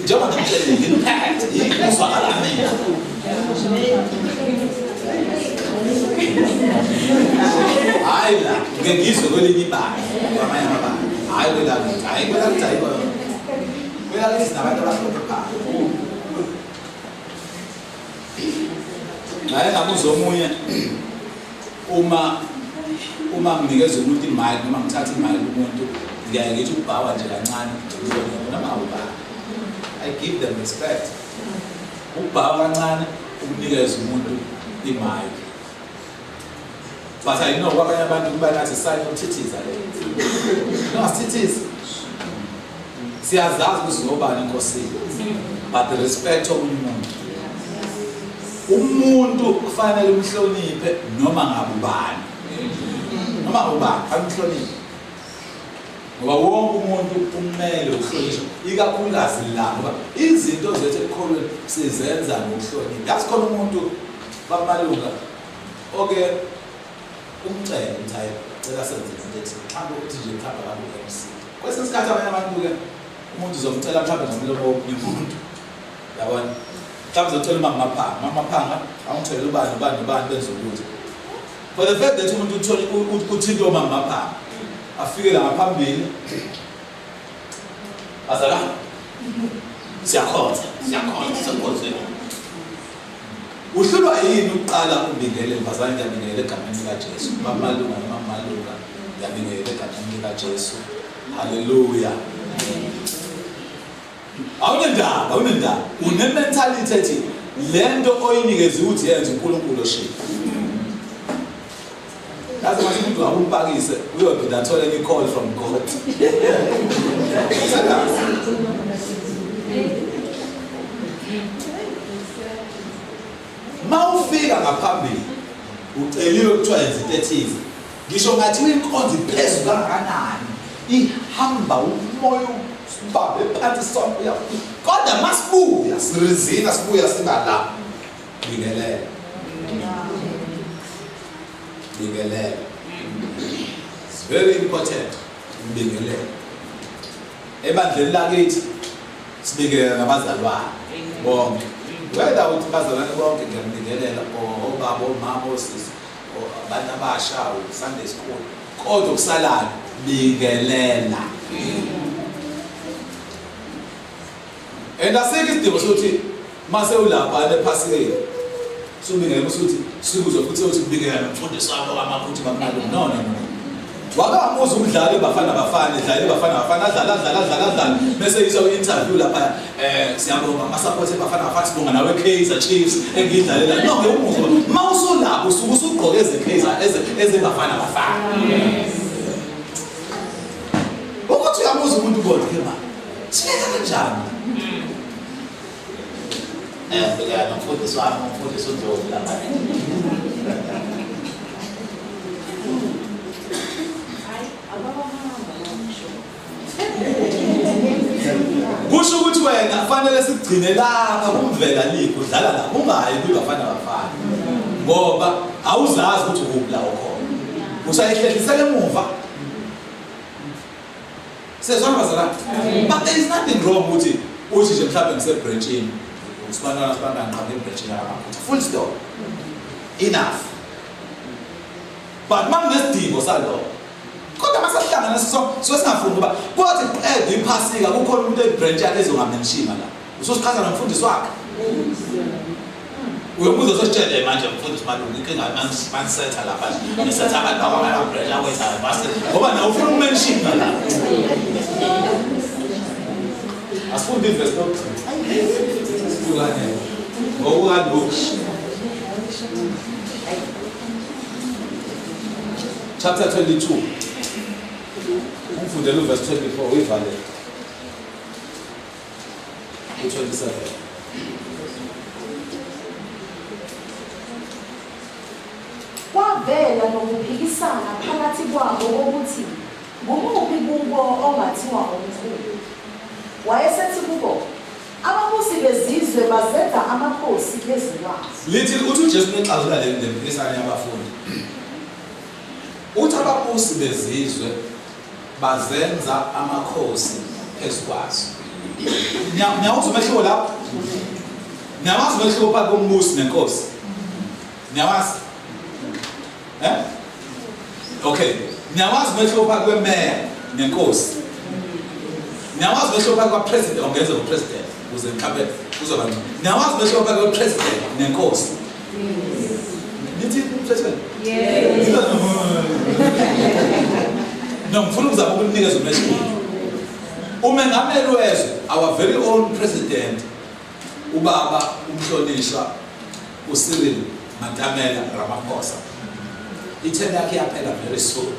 njengoba ngimtshelile ngiphethe, uzwakala mina. Hayi la, ngeke ngizwe kwelinye ibandla, kwamanye amabandla. Hayi kwelakithi, hayi kwelakithi ayikho. Kwelakithi sinabantu abahloniphayo. Ngaye ngabuza omunye uma uma nginikeza umuntu imali noma ngithatha imali kumuntu ngiyaye ngithi ukubhawa nje kancane noma ubani. I give them respect. Ukubhawa kancane ukunikeza umuntu imali. But I know kwabanye abantu kuba ngathi sign yokuthithiza le. No, asithithizi. Siyazazi ukuthi ngobani enkosini. But respect omunye umuntu. Umuntu kufanele umhloniphe noma ngabe ubani. Noma ubani, kufanele umhloniphe. Ngoba wonke umuntu umele ukuhlonishwa ikakhulukazi la ngoba izinto zethu ekukholweni sizenza ngokuhlonipha. Yazi khona umuntu bamalunga oke umcele ukuthi hayi cela senze into ethi mhlawumbe uthi nje mhlawumbe akabe u-MC. Kwesinye isikhathi abanye abantu-ke umuntu uzomcela mhlawumbe ngomlomo womunye umuntu yabona mhlawumbe uzocela umama Maphanga, mama Maphanga awungitholele ubani ubani ubani benze ukuthi For the fact that umuntu uthole uthinta omama Maphanga afike la ngaphambili Bazalwane, siyakhonza, siyakhonza, siyakhonza. Uhlulwa yini ukuqala ubingelele bazalwane ngiyabingelela egameni likaJesu. Mamalunga noma malunga ngiyabingelela egameni likaJesu. Haleluya. Awunendaba, awunendaba. Une-mentality ethi lento oyinikeze ukuthi yenze uNkulunkulu oshiya. Yazi manje umuntu awumpakise uyophinda athole enye call from God. Usakazi. Mawufika ngaphambili uceliwe kuthiwa yenza into ethize. Ngisho ngathi inkonzo iphezulu kangakanani ihamba umoya ubambe phansi sonke uyafika. Kodwa masibuya sirizina sibuya siba la. Bingelela. Bingelela. It's very important ukubingelela. Ebandleni lakithi sibingelela nabazalwane bonke. Whether uthi bazalwane bonke ngiyabingelela or obaba, omama, osisi, or abantu abasha, Sunday school. Kodwa kusalayo bingelela. And asikho isidingo sokuthi mase ulapha ephasikeni subingelela usuthi sikuzwe futhi uthi kubingelela nomfundisi wakho kaMakhuthu bamnalo. No, no, no. Wake wamuzwa umdlali Bafana Bafana edlala Bafana Bafana adlala adlala adlala adlala bese yiswa kwi-interview lapha siyabonga ama-support eBafana Bafana sibonga nawe Kaizer Chiefs engiyidlalela. No, ngeke umuzwe uma usulapho usuke usugqoke eze-Kaizer eze-Bafana Bafana. Ukuthi uyamuzwa umuntu kodwa ke ma sifika kanjani? Bheka nomfundisi wami umfundisi uNdlovu lapha. Hayi, ababahamba ngisho. Kusho ukuthi wena fanele sikugcine lapha kumvela league udlala lapha ungayi kwiBafana Bafana. Ngoba awuzazi ukuthi ukuphi la ukhona. Usayihlehlisela emuva. Siyezwana bazalwane? But there is nothing wrong ukuthi uthi nje mhlawumbe ngise-branchini. Usibantwana sibantwana ngiqhamuka e-branchini yakaMakhutha. Full stop. Enough. But makunesidingo salokho. Kodwa masahlangana siso so singafuni kuba kodwa qeda iphasika kukhona umuntu e-branch yakhe ezongamenshima la. Ususichaza nomfundisi wakhe. Uyobuza sositshele manje mfundisi Malungu inkinga manisetha lapha nje. Nisetha abantu akwamala branch akwenza base ngoba nawe ufuna ukumenshina la. Asifunde ivesi lokugcina. Sihlukane. NgokukaLuke. Chapter 22. Umfundele uverse 24 uyivale. U27. Kwavela nokuphikisana phakathi kwabo kokuthi ngumuphi kubo ongathiwa omkhulu. Wayesethi kubo, ababusi bezizwe bazenza amakhosi phezu kwazo. Lithi uthi uJesu nexazula le mpikisano yabafundi. Uthi ababusi bezizwe bazenza amakhosi phezu kwazo. Niyawuzwa umehluko lapho? Niyawazi umehluko phakathi kombusi nenkosi? Niyawazi? Eh? Okay. Niyawazi umehluko phakathi kwemeya nenkosi? Niyawazi umehluko phakathi kwa-president, ongeze ngo-president ukuze mhlawumbe kuzoba ngcono. Niyawazi umehluko phakathi kwe-president nenkosi? Nithi president? Yes. No, ngifuna ukuzama ukunikeza umehluko. Umengameli wezwe, our very own president, ubaba umhlonishwa uCyril Matamela Ramaphosa. I-term yakhe iyaphela very soon.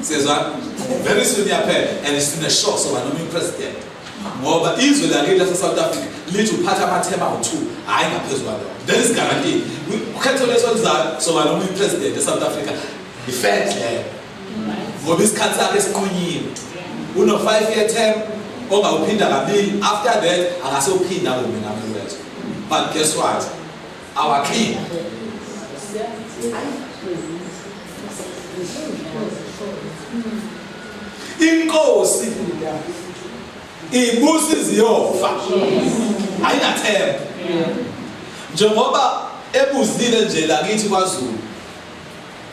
Siyezwana? Very soon iyaphela and sine-sure soba noma i-president. Ngoba izwe lakithi lase-South Africa lithi uphatha amathema awu-2, hhayi ngaphezu kwalokho. That is guaranteed. Ukhetho leso oluzayo soba noma i-president e-South Africa. I-fact leyo. Ngoba isikhathi sakhe sinqunyiwe. Uno 5 year term ongawuphinda kabili, after that akasewuphinda abe umengameli wezwe. But guess what? Our king inkosi ibusa iziyofa, ayinathemba. Njengoba ebuzile nje lakithi kwaZulu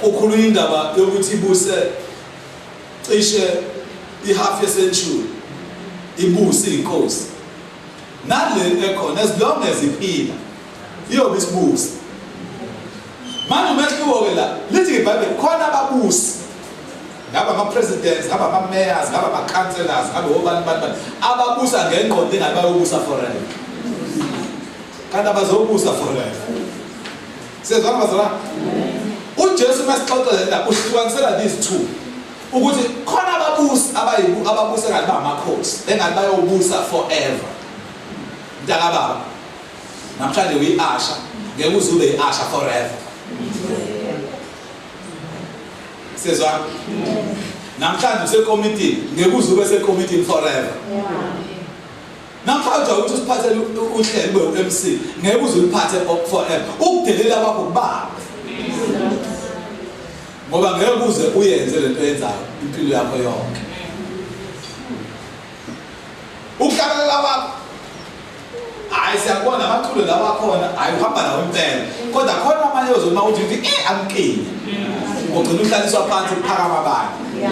kukhulunywa indaba yokuthi ibuse cishe i-half ye-century. Ibusi inkosi. Nale ekhona as long as iphila iyobe isibusi. Manje umehluko ke la lithi iBhayibheli khona ababusi ngaba ama-presidents, ngaba ama-mayors, ngaba ama-councillors, ngabe obani bani bani ababusa ngengqondo engathi bayobusa forever, kanti abazobusa forever. Siyezwana bazalwane? UJesu uma sixoxa le ndaba uhlukanisela these two ukuthi khona ababusi ababusa engathi bangamakhosi, engathi bayobusa forever. Mntakababa, namhlanje uyi-usher, ngeke uze ube i-usher forever. Siyezwana? Namhlanje usekomitini, ngeke uze ube sekomitini forever. Namhlanje ukuthi usiphathele uhlelo ube u-MC, ngeke uze uliphathe forever. Ukudelela kwakho kubambe. Ngoba ngeke uze uyenze lento oyenzayo impilo yakho yonke. Ukuhlabelela kwakho hayi siyakubona amaculo lawa akhona, hayi uhamba nawo impela, kodwa khona amanye ozoma uthi uthi eh amqine, ugcina uhlaliswa phansi kuphakama abanye.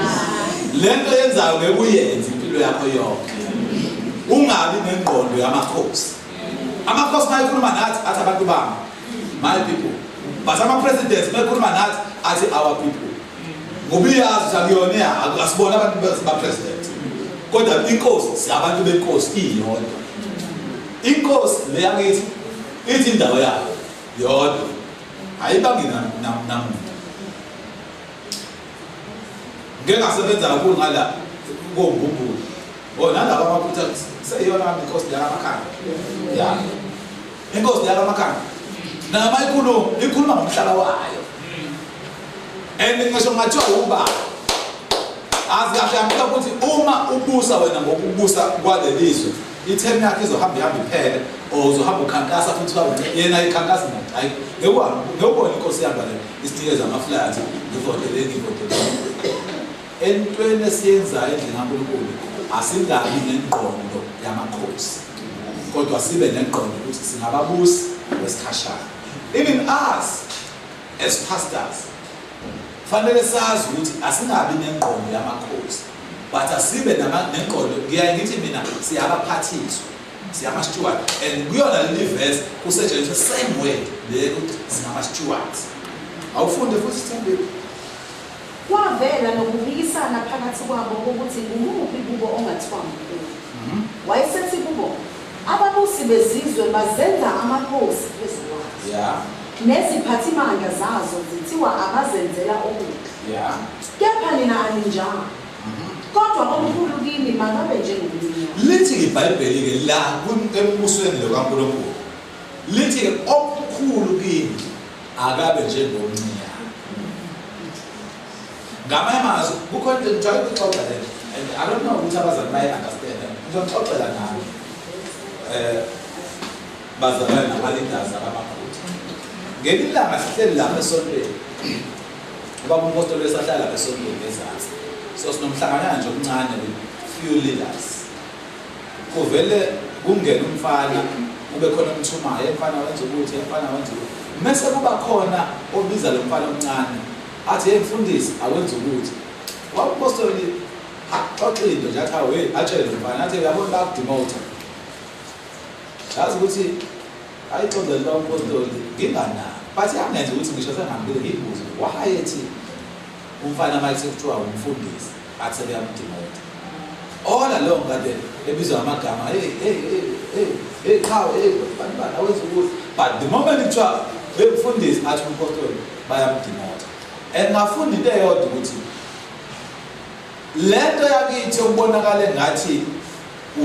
Lento yenzayo ngeke uyenze impilo yakho yonke. Ungabi nengqondo yamakhosi. Amakhosi mayekhuluma nathi athi abantu bami, my people, but ama-presidents mayekhuluma nathi athi our people, ngoba iyazi ukuthi akuyona, asibona abantu ba-president, kodwa inkosi singabantu benkosi iyodwa. Inkosi leyakithi ithi indawo yayo yodwa, ayibangi namuntu. Ngeke ngasebenza kakhulu ngala kombumbulu oh nalaba amaphutha seyiyona inkosi leyamakhanda ya inkosi leyamakhanda nama ikhuluma ikhuluma ngomhlaba wayo, and ngisho ngathiwa uba azi kahle ngicela ukuthi uma ubusa wena ngokubusa kwalelizwe, ithemu yakhe izohamba ihambe iphele, or uzohamba ukhankasa futhi babe yena ikhankasa muntu. Hayi, ngewubona inkosi ihamba le isinikeza ama-flyers, ngivotele, ngivotele. Entweni esiyenzayo endlini kaNkulunkulu asingabi nengqondo yamakhosi, kodwa sibe nengqondo ukuthi singababusi wesikhashana. Even us as pastors fanele sazi ukuthi asingabi nengqondo yamakhosi, but asibe nengqondo, ngiyaye ngithi mina siyabaphathiswa, siyama-steward, and kuyona leli verse kusetshenziswa same word le ukuthi singama-stewards. Awufunde futhi, Sithembile. Kwavela nokuphikisana phakathi kwabo kokuthi ngumuphi kubo ongathiwa mkhulu. Wayesethi kubo, Ababusi bezizwe bazenza amakhosi phezu kwazo, neziphathimandla zazo zithiwa abazenzela okuhle. Kepha nina aninjalo, kodwa omkhulu kini makabe njengomncinyane. Lithi iBhayibheli-ke la embusweni lo kaNkulunkulu, lithi-ke omkhulu kini akabe njengomncinyane. Ngamanye amazwi kukhona into ngijwayele ukuxoxa le, and I don't know ukuthi abazali bayi-understand. Ngizonixoxela nami bazalwane nama-leaders abamaphutha. Ngelinye ilanga sihleli lapha esontweni, ubaba umpostoli wesahlala lapha esontweni ngezansi, so sinomhlanganyana nje omncane with few leaders. Kuvele kungene umfana, kube khona omthumayo, emfana wenza ukuthi, emfana wenza ukuthi, mese kuba khona obiza lo mfana omncane athi, hey mfundisi, awenza ukuthi. Wapostoli axoxe into nje, athi awu hey, atshele lo mfana athi uyabona bakudemota, yazi ukuthi ayixoxele lo mpostoli nginganaki, but yangenza ukuthi ngisho sengihambile ngiyibuze why ethi umfana uma sekuthiwa umfundisi athi sebeyamdemota. All along kade ebizwa amagama, hey hey hey hey hey, qhawe, hey bani bani, awenza ukuthi, but the moment kuthiwa bemfundisi athi umpostoli bayamdemota. And ngafunda into eyodwa ukuthi lento yakithi okubonakala ngathi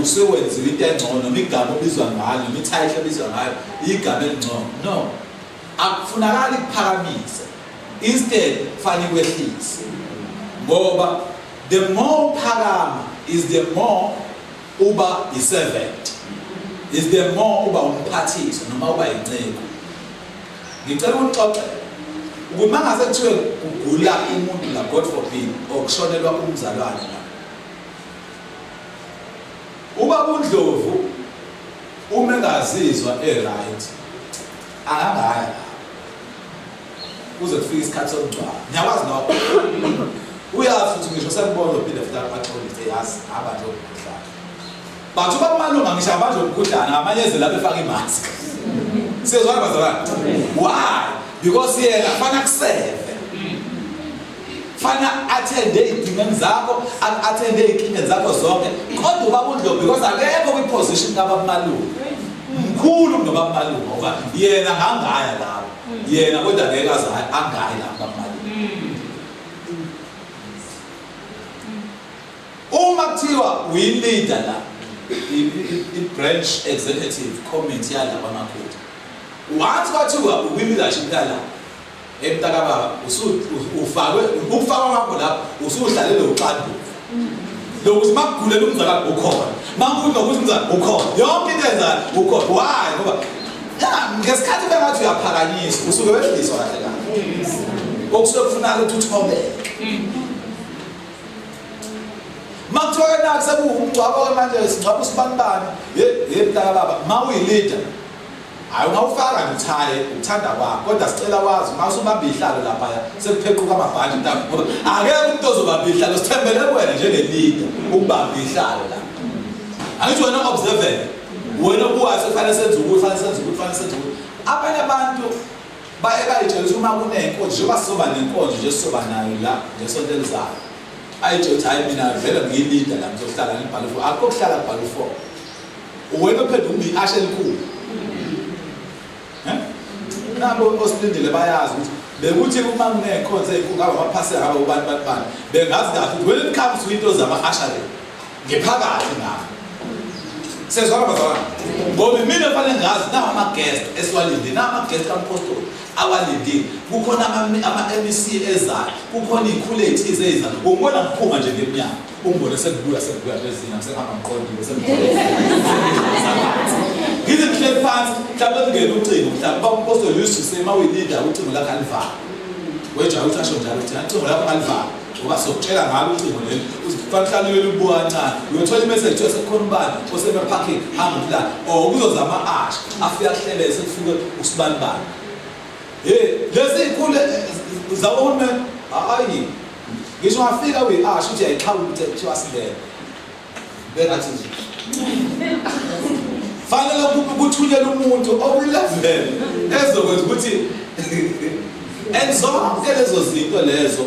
usewenziwe into engcono, noma igama obizwa ngalo, noma ititle obizwa ngayo igama elingcono, no, akufunakali kuphakamisa, instead kufanele kwehlise, ngoba the more uphakama is the more uba i-servant, is the more uba umphathiswa noma uba inceku. Ngicela ukuxoxela ukuthi mangase kuthiwe kugula umuntu la, God forbid, or kushonelwa umzalwane la, ubaba uNdlovu uma engazizwa e-right angangaya lapho kuze kufike isikhathi sokungcwaba. Ngiyakwazi lokho, uyazi futhi ngisho sembona uphinde futhi axolise, yazi aba nje umkhuhlane. But uba kumalunga ngisho abanjwe umkhuhlane ngamanye eze lapho efaka imask. Siyezwana bazalwane? Why? Because yena fana kuseve. Fana attende izidingweni zakho, attende izinkingeni zakho zonke. Kodwa ubaba uNdlovu because akekho kwi position kababa Malunga. Mkhulu kunobaba Malunga ngoba yena ngangaya lapho. Yena kodwa ngeke aze angayi lapho baba Malunga. Uma kuthiwa uyi-leader la, i-branch executive committee yala kwaMakhutha, once kwathiwa ukwi-leadership yala, emntakababa ufakwe ukufakwa kwakho lapho usuhlalele uxanduva lokuthi makugulela umzala ukhona, makuthi nokuthi umzala ukhona, yonke into enzayo ukhona. Why? Ngoba ya ngesikhathi bengathi uyaphakanyiswa usuke wehliswa kahle kahle, okusuke kufuneka ukuthi uthobeke. Makuthiwa ke naku sekuwumngcwabo ke manje singcwaba usibanibani, ye ye mntaka baba, ma uyi-leader hayi ungawufaka nje uthaye uthanda kwakho, kodwa sicela wazi uma usubamba ihlalo laphaya sekuphequka amabhantshi mntaka, ngoba akekho umuntu ozobamba ihlalo, sithembele kuwena njenge-leader ukubamba ihlalo la. Angithi wena observant, wena obuwazi kufanele senze ukuthi, kufanele senze ukuthi, kufanele senze ukuthi. Abanye abantu baye bayitshela ukuthi uma kunenkonzo, njengoba sizoba nenkonzo nje sizoba nayo la ngesonto elizayo, ayitshela ukuthi hhayi mina vele ngiyilida la ngizohlala ngibhale u-four. Akukho kuhlala kubhala u-four, uwena ophenduka ube i-asha elikhulu. Nabo osilindile bayazi ukuthi bekuthi uma kuney'nkonzo ey'nkulu ngaba amaphasela ngaba ubani bani bani, bengazi kahle ukuthi when it comes to into zama-asharing ngiphakathi ngabo. Sezwana bazalwane, ngoba mina fanele ngazi nawo ama-guest esiwalindile, nawo ama-guest kampostoli awalindile, kukhona ama-MEC ezayo, kukhona iy'khulu ey'thize eyizayo. Ungibona ngiphuma nje ngemnyango, ungibone sengibuya sengibuya lezinga sengihamba ngiqondile sengiqondile, ngize ngihleli phansi, mhlawumbe kungena ucingo, mhlawumbe umpostoli used to say uma uyi-leader ucingo lakho alivali. Wejwayele ukuthi asho njalo ukuthi ucingo lakho alivali, ngoba sokutshela ngalo ucingo leli ufanele uhlale ulibuka kancane, uyothola imessage kuthiwa sekukhona ubani osemaphakini hamba ukulala, or kuzoza ama-asha afike akuhlelele sekufike usibani bani. Hey, lezi iy'khulu zawohulumeni hayi ngisho ungafika uyi-asha uthi uyayixhawula ukuthi kuthiwa singene bengathi nje fanele kuthunyelwe umuntu okwi-level ezokwenza ukuthi and zonke lezo zinto lezo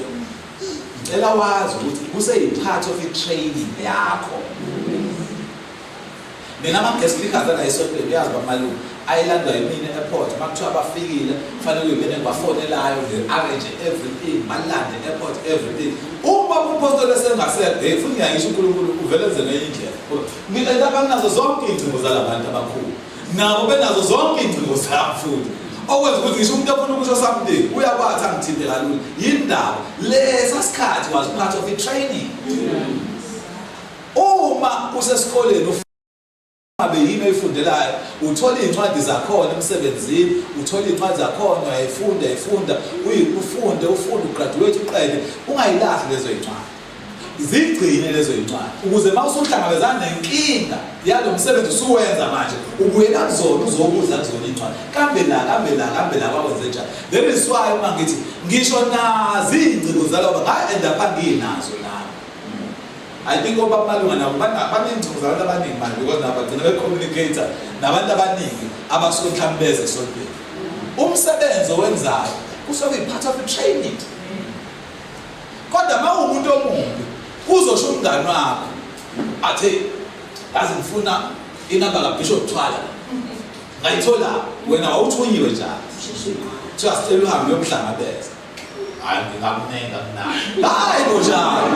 ngicela wazi ukuthi kuseyi-part of i-training yakho. Mina ama-guest speakers ala esontweni uyazi bamalungu ayilandwa yimina e-airport, uma kuthiwa bafikile kufanele kuyimina engibafonelayo, ngi-arrange everything, balande e-airport everything. Uma umpostoli esengasekho, hey futhi ngiyayisho uNkulunkulu uvele enze ngenye indlela. Mina lapha nginazo zonke iy'ngcingo zala bantu abakhulu, nabo benazo zonke iy'ngcingo zami futhi, okwenza ukuthi ngisho umuntu ofuna ukusho something uyakwazi angithinte kalula. Yindaba lesa sikhathi was part of i-training. Uma usesikoleni ngabe yini oyifundelayo, uthola iy'ncwadi zakhona emsebenzini, uthola iy'ncwadi zakhona uyayifunda uyayifunda, ufunde ufunde ugraduate uqede, ungayilahli lezo y'ncwadi, zigcine lezo y'ncwadi ukuze uma usuhlangabezana nenkinga yalo msebenzi usuwenza manje ubuyela kuzona uzobuza kuzona iy'ncwadi, kambe la kambe la kambe la kwakwenze njani. That is why uma ngithi ngisho nazi iy'ngcingo zalaba nga-end up anginazo nami. I think obaba Malunga nabo baney'ngcingo zabantu abaningi manje because nabo bagcina be-communicate nabantu abaningi abasuke mhlawumbe beze esontweni. Umsebenzi owenzayo kusuke kuyi-part of i-training. Kodwa uma uwumuntu omubi kuzosho umngani wakho athi yazi ngifuna inamba kaBishop Thwala, ngayithola wena wawuthunyiwe njalo, kuthiwa sicela uhambe uyomhlangabeza. Hayi ngingakunenga kunayo. Hayi kunjalo.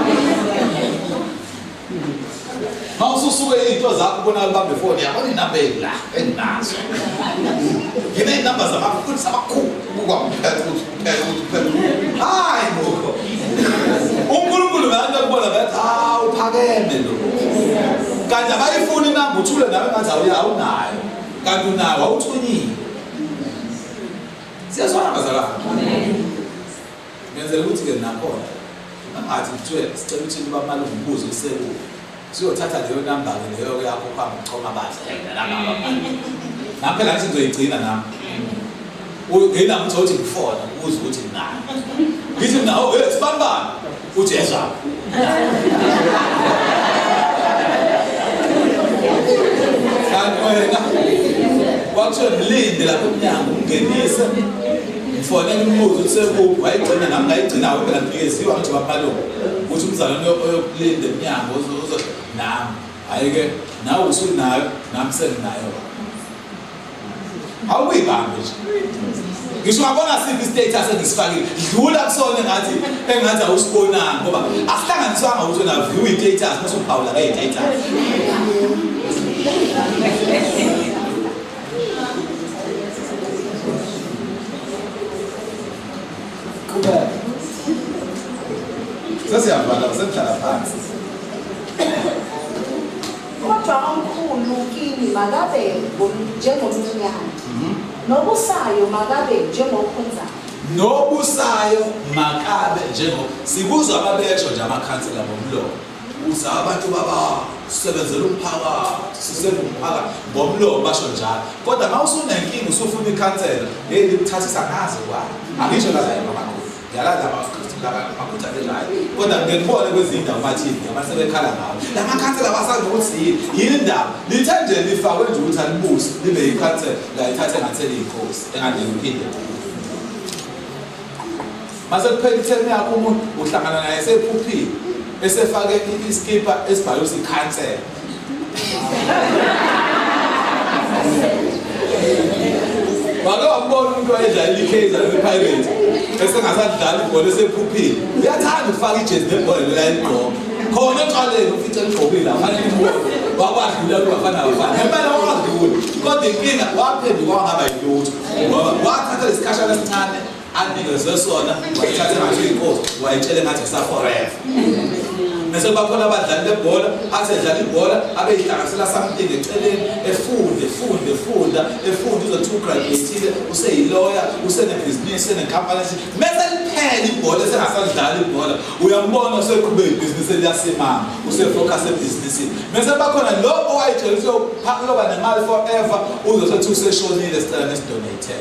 Mawususuke izinto zakho ubonakala ubambe ifoni yabona inamba la enginazo. Nginey'namba zabafundisi abakhulu kukwamphela ukuthi kuphela ukuthi kuphela. Hayi bo. uNkulunkulu ngabantu akubona bathi ah uphakeme lo. Kanti abayifuni inamba uthule nawe ngathi awunayo. Kanti unayo wawuthunyiwe. Siyazwana bazalwane? Ngenzela ukuthi-ke nakhona angathi kuthiwe sicela ukuthi uba malungu ubuze usekude. Siyothatha leyo namba-ke leyo yakho uhambe uchoma abahle. Nami phela ngithi ngizoyigcina nami. Ungena ukuthi uthi ngifona ubuze ukuthi nginayo. Ngithi mina oh hey sibani bani? Uthi ezwa. Kwakuthiwe mlinde lapho emnyango umngenise. Ngifonela umbuzo ukuthi sekuphi wayigcina nami ngayigcina phela ngikeziwa ngithi bamalungu ukuthi umzalwane oyokulinda emnyango uzo nami hhayi-ke nawe usunayo nami senginayo. Awuyibambe nje. Ngisho ungabona siphi status engisifakile dlula kusona engathi engathi awusibonanga ngoba asihlanganiswanga ukuthi wena view i-status bese uphawula nge-status. Qhubeka. Sesiyavala senihlala phansi. Kodwa omkhulu kini makabe njengomncinyane, nobusayo makabe njengokhonzayo. Nobusayo makabe njengo sikuzwa ababesho nje amakhansela ngomlomo. Uza abantu baba sisebenzela umphakathi, sisebenza umphakathi ngomlomo basho njalo. Kodwa uma usunenkinga usufuna ikhansela, hey likuthathisa ngazo kwayo. Angisho la la emakhulu. Ngiyalazi amaKristu laba amakhutha hayi. Kodwa ngike ngibone kwezinye indawo kuma-TV abantu sebekhala ngawo. La makhansela abasazi nokuthi yini. Yini indaba? Lithe nje lifakwe nje ukuthi alibuse libe yikhansela layithatha engathi eliyinkosi engathi liphinde. Mase kuphela ithemu yakho umuntu uhlangana naye esephuphile esefake iskipa esibhalwe ukuthi ikhansela. Wake wambona umuntu wayedlalela iKaizer nePirates esengasadlali ibhola esephuphile. Uyathanda ukufaka ijezi lebhola lela eligqoka. Khona eqaleni ufice eligqokile afanele ibhola. Wakwadlula kubafana bafana. Ngempela wakwadlula. Kodwa inkinga waphenduka wangaba yilutho. Ngoba wathatha lesikhashana esincane anikezwe sona wayithatha ngathi uyinkosi wayitshele ngathi kusa-forever. Bese kuba khona abadlali bebhola athi edlala ibhola abe yihlanganisela something eceleni efunde funde funda efunda uzothi ugraduate-ile useyiloya usenebhizinisi usenenkampani mese liphela ibhola esengasadlali ibhola uyambona useqhubeka ibhizinisi eliyasimama usefocus ebhizinisini mese bakhona lo owayitshela ukuthi uyoba nemali forever uzosethi useshonile sicela nisidonate.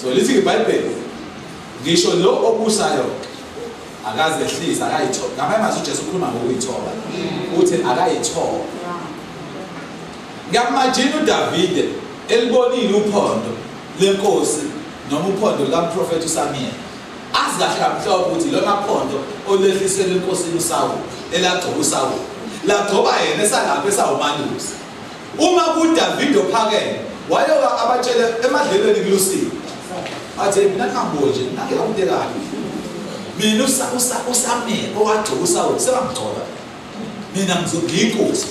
So lithi iBhayibheli ngisho lo obusayo akazehlisa akayithoba. Ngamanye amazwi uJesu ukhuluma ngokuyithoba. Uthi akayithoba. Ngiyamajini uDavide elibonile uphondo lenkosi noma uphondo lukamprofethi uSamuel. Azi kahle kamhlophe ukuthi lona phondo olehlisele enkosini uSawuli elagcoba uSawuli. Lagcoba yena esalapha esawumalusi. Uma kuDavide ophakeme wayoka abatshele emadlelweni kuLusiwe. Athi mina ngingabuye nje ngake umuntu kabi. Mina uSamuel owagcoba uSawuli sebamgcoba. Mina ngizogiyinkosi.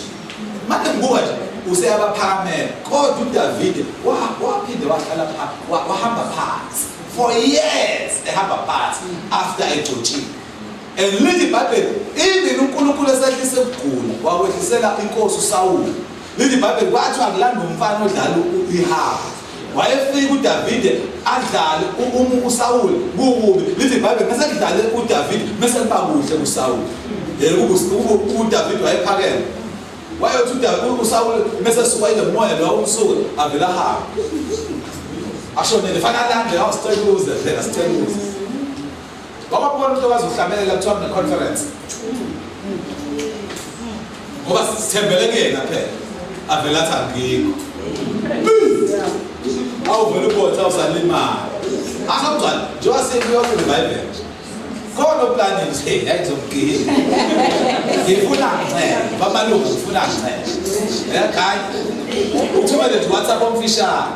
Manje ngibuka nje useyabaphakamela kodwa uDavide waphinde wahlala wahamba phansi for years ehamba phansi after egcotshiwe. And lithi iBhayibheli even uNkulunkulu esehlise ukugula wakwehlisela inkosi uSawuli. Lithi iBhayibheli kwathiwa kulanda umfana odlala ihapu. Wayefika uDavide adlale uSawuli kukubi. Lithi iBhayibheli mase kudlale uDavide mase kuba kuhle kuSawuli. Yebo uDavide wayephakeme. Wayothi uDavide uSawuli mase suka ile moya lo umsuka avela ahambe. Ashonele fanele alande awusicela uze phela sicela uze. Wababona umuntu okwazi ukuhlabelela kuthiwa kune-conference. Ngoba sithembele kuyena phela. Avele athi angikho. Awuvele ubotha awusalimala. Asakugcwala njengoba sekuyoke revival nje. Khona uplani nje hayi ngizomgila. Ngifuna ngincele, bamalungu ngifuna ngincele. Uyakhanya. Uthumele nje WhatsApp omfishane.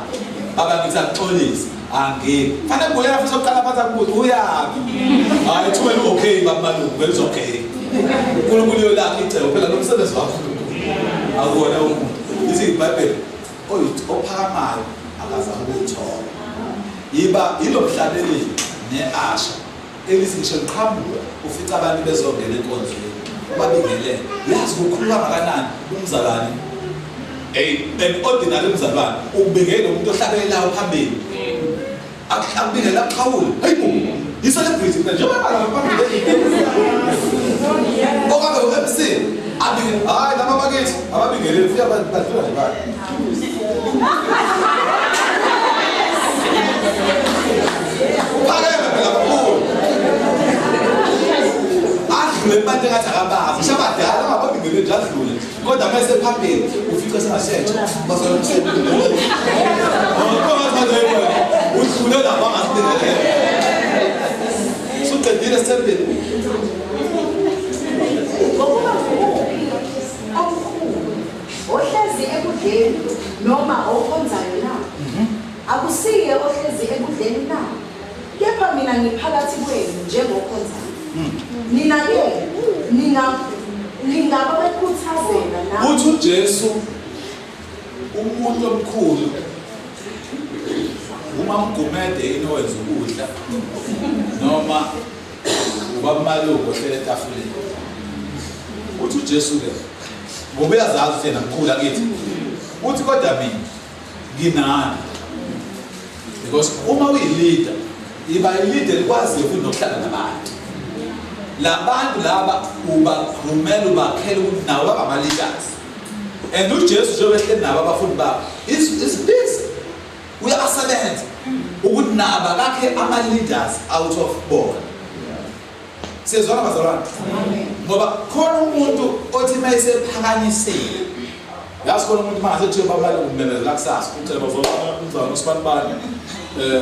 Baba ngithi akuxolise. Angeke. Fanele kubuyela futhi oqala phansi akubuze uyaphi. Hayi thumela okay baba malungu vele is okay. uNkulunkulu uyolakha icebo phela lo msebenzi wakho uNkulunkulu. Akuwona umuntu. Lithi iBhayibheli ophakamayo akazange ukuyithola. Yiba yilomhlabeleli neasha elithi ngisho liqhamuka ufica abantu bezongena enkonzweni ubabingelele. Uyazi kukhulu kangakanani umzalwane Hey, an ordinary mzalwane ukubingela umuntu ohlabelelayo phambili. Akubingela akuxhawule. Hayibo. Yi-celebrity phela njengoba bala phambili. Okabe u-MC abinge hayi laba bakithi ababingeleli futhi badlula nje bani. Uphakeme phela kakhulu. Adlule abantu engathi akabazi, ngisho abadala angababingele nje adlule. Kodwa uma esephambili ufica sengasetsha bazona umsebenzi. Udlule lapho angasilindele. Suqedile sithembile. Ngokuba ngumuphi omkhulu ohlezi ekudleni noma okhonzayo na? Akusiye ohlezi ekudleni na? Kepha mina ngiphakathi kwenu njengokhonzayo. Nina-ke ningababekhuthazela nami. Uthi uJesu umuntu omkhulu uMamgumede yini owenza ukudla noma ubab'Maluko ohlele etafuleni. Uthi uJesu ke ngoba uyazazi ukuthi yena mkhulu akithi. Uthi kodwa mina nginani. Because uma uyi-leader, iba i-leader elikwaziyo futhi nokuhlala nabantu. Labantu laba ubagrumela ubakhela ukuthi nawo baba ama-leaders. And uJesu njengoba ehleli nabo abafundi babo is busy. Uyabasebenza ukuthi nabo akakhe ama-leaders out of bona. Siyezwana bazalwane? Ngoba khona umuntu othi uma esephakanyisile yazi khona umuntu uma ngase kuthiwe babale ukumemezela kusasa ucela bazalwane umzalwane usibanibani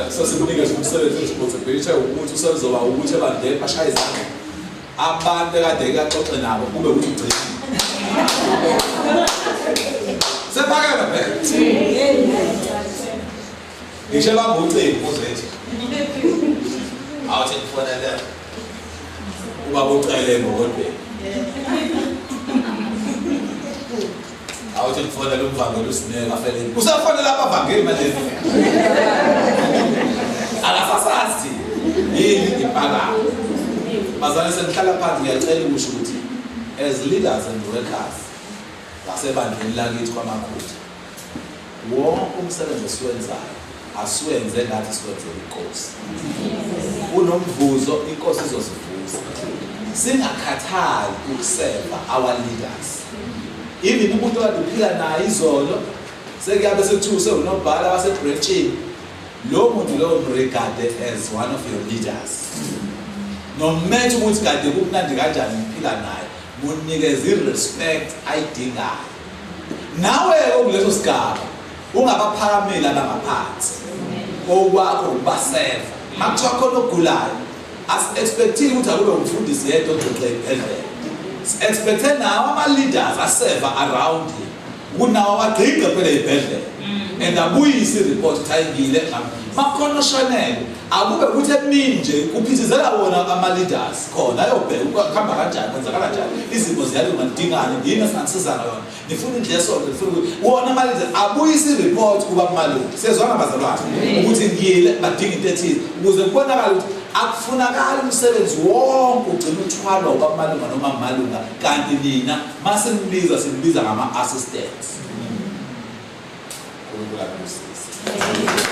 sesimnikeza umsebenzi responsibility ukuthi usezoba ukuthi ebandleni bashaye izandla abantu ekade kaxoxe nabo kube ukuthi ugcina sephakeme phela ngisho ebamba ucingo uzethi awuthi ngifonele ubaba ucele ngokodweni awuthi ngifonele umvangeli usineke afeleni usafonela abavangeli manje akasasazi yini impakamo bazalwane sengihlala phansi ngiyacela ukusho ukuthi as leaders and workers ngasebandleni lakithi kwaMakhutha Wonke umsebenzi esiwenzayo asiwenze ngathi siwenzela iNkosi. Kunomvuzo iNkosi izosivuza. Singakhathali ukuseva our leaders. Even umuntu okade uphila naye izolo sekuyabe sekuthiwa usewunobhala wasebranchini lo muntu loyo mregade as one of your leaders. No matter ukuthi kade kumnandi kanjani ngiphila naye, munikeze i-respect ayidingayo. Nawe-ke okuleso sigaba ungabaphakameli abangaphansi, okwakho ukubaseva. Makuthiwa khona ogulayo, asi-expectile ukuthi akube umfundisi yedwa ogqigqa ibhedlela. Si-expecte nawo ama-leaders aseva around him ukuthi nawo agqigqe phela ibhedlela and abuyise i-report ukuthi ayingile. Makukhona oshonele, akube ukuthi emini nje kuphithizela wona ama-leaders khona ayobheka kuhamba kanjani, kwenzakala kanjani, izimo ziyalunga, nidingani, yini esinganisiza ngayona, nifuna indlu yesonto, nifuna ukuthi wona ama-leaders abuyise i-report kuba kumalungu. Siyezwana bazalwane ukuthi ngiyile badinga into ethize ukuze kubonakale ukuthi akufunakali umsebenzi wonke ugcina uthwalwa ubamalunga noma malunga, kanti nina masinibiza sinibiza ngama-assistants. uNkulunkulu akubusise.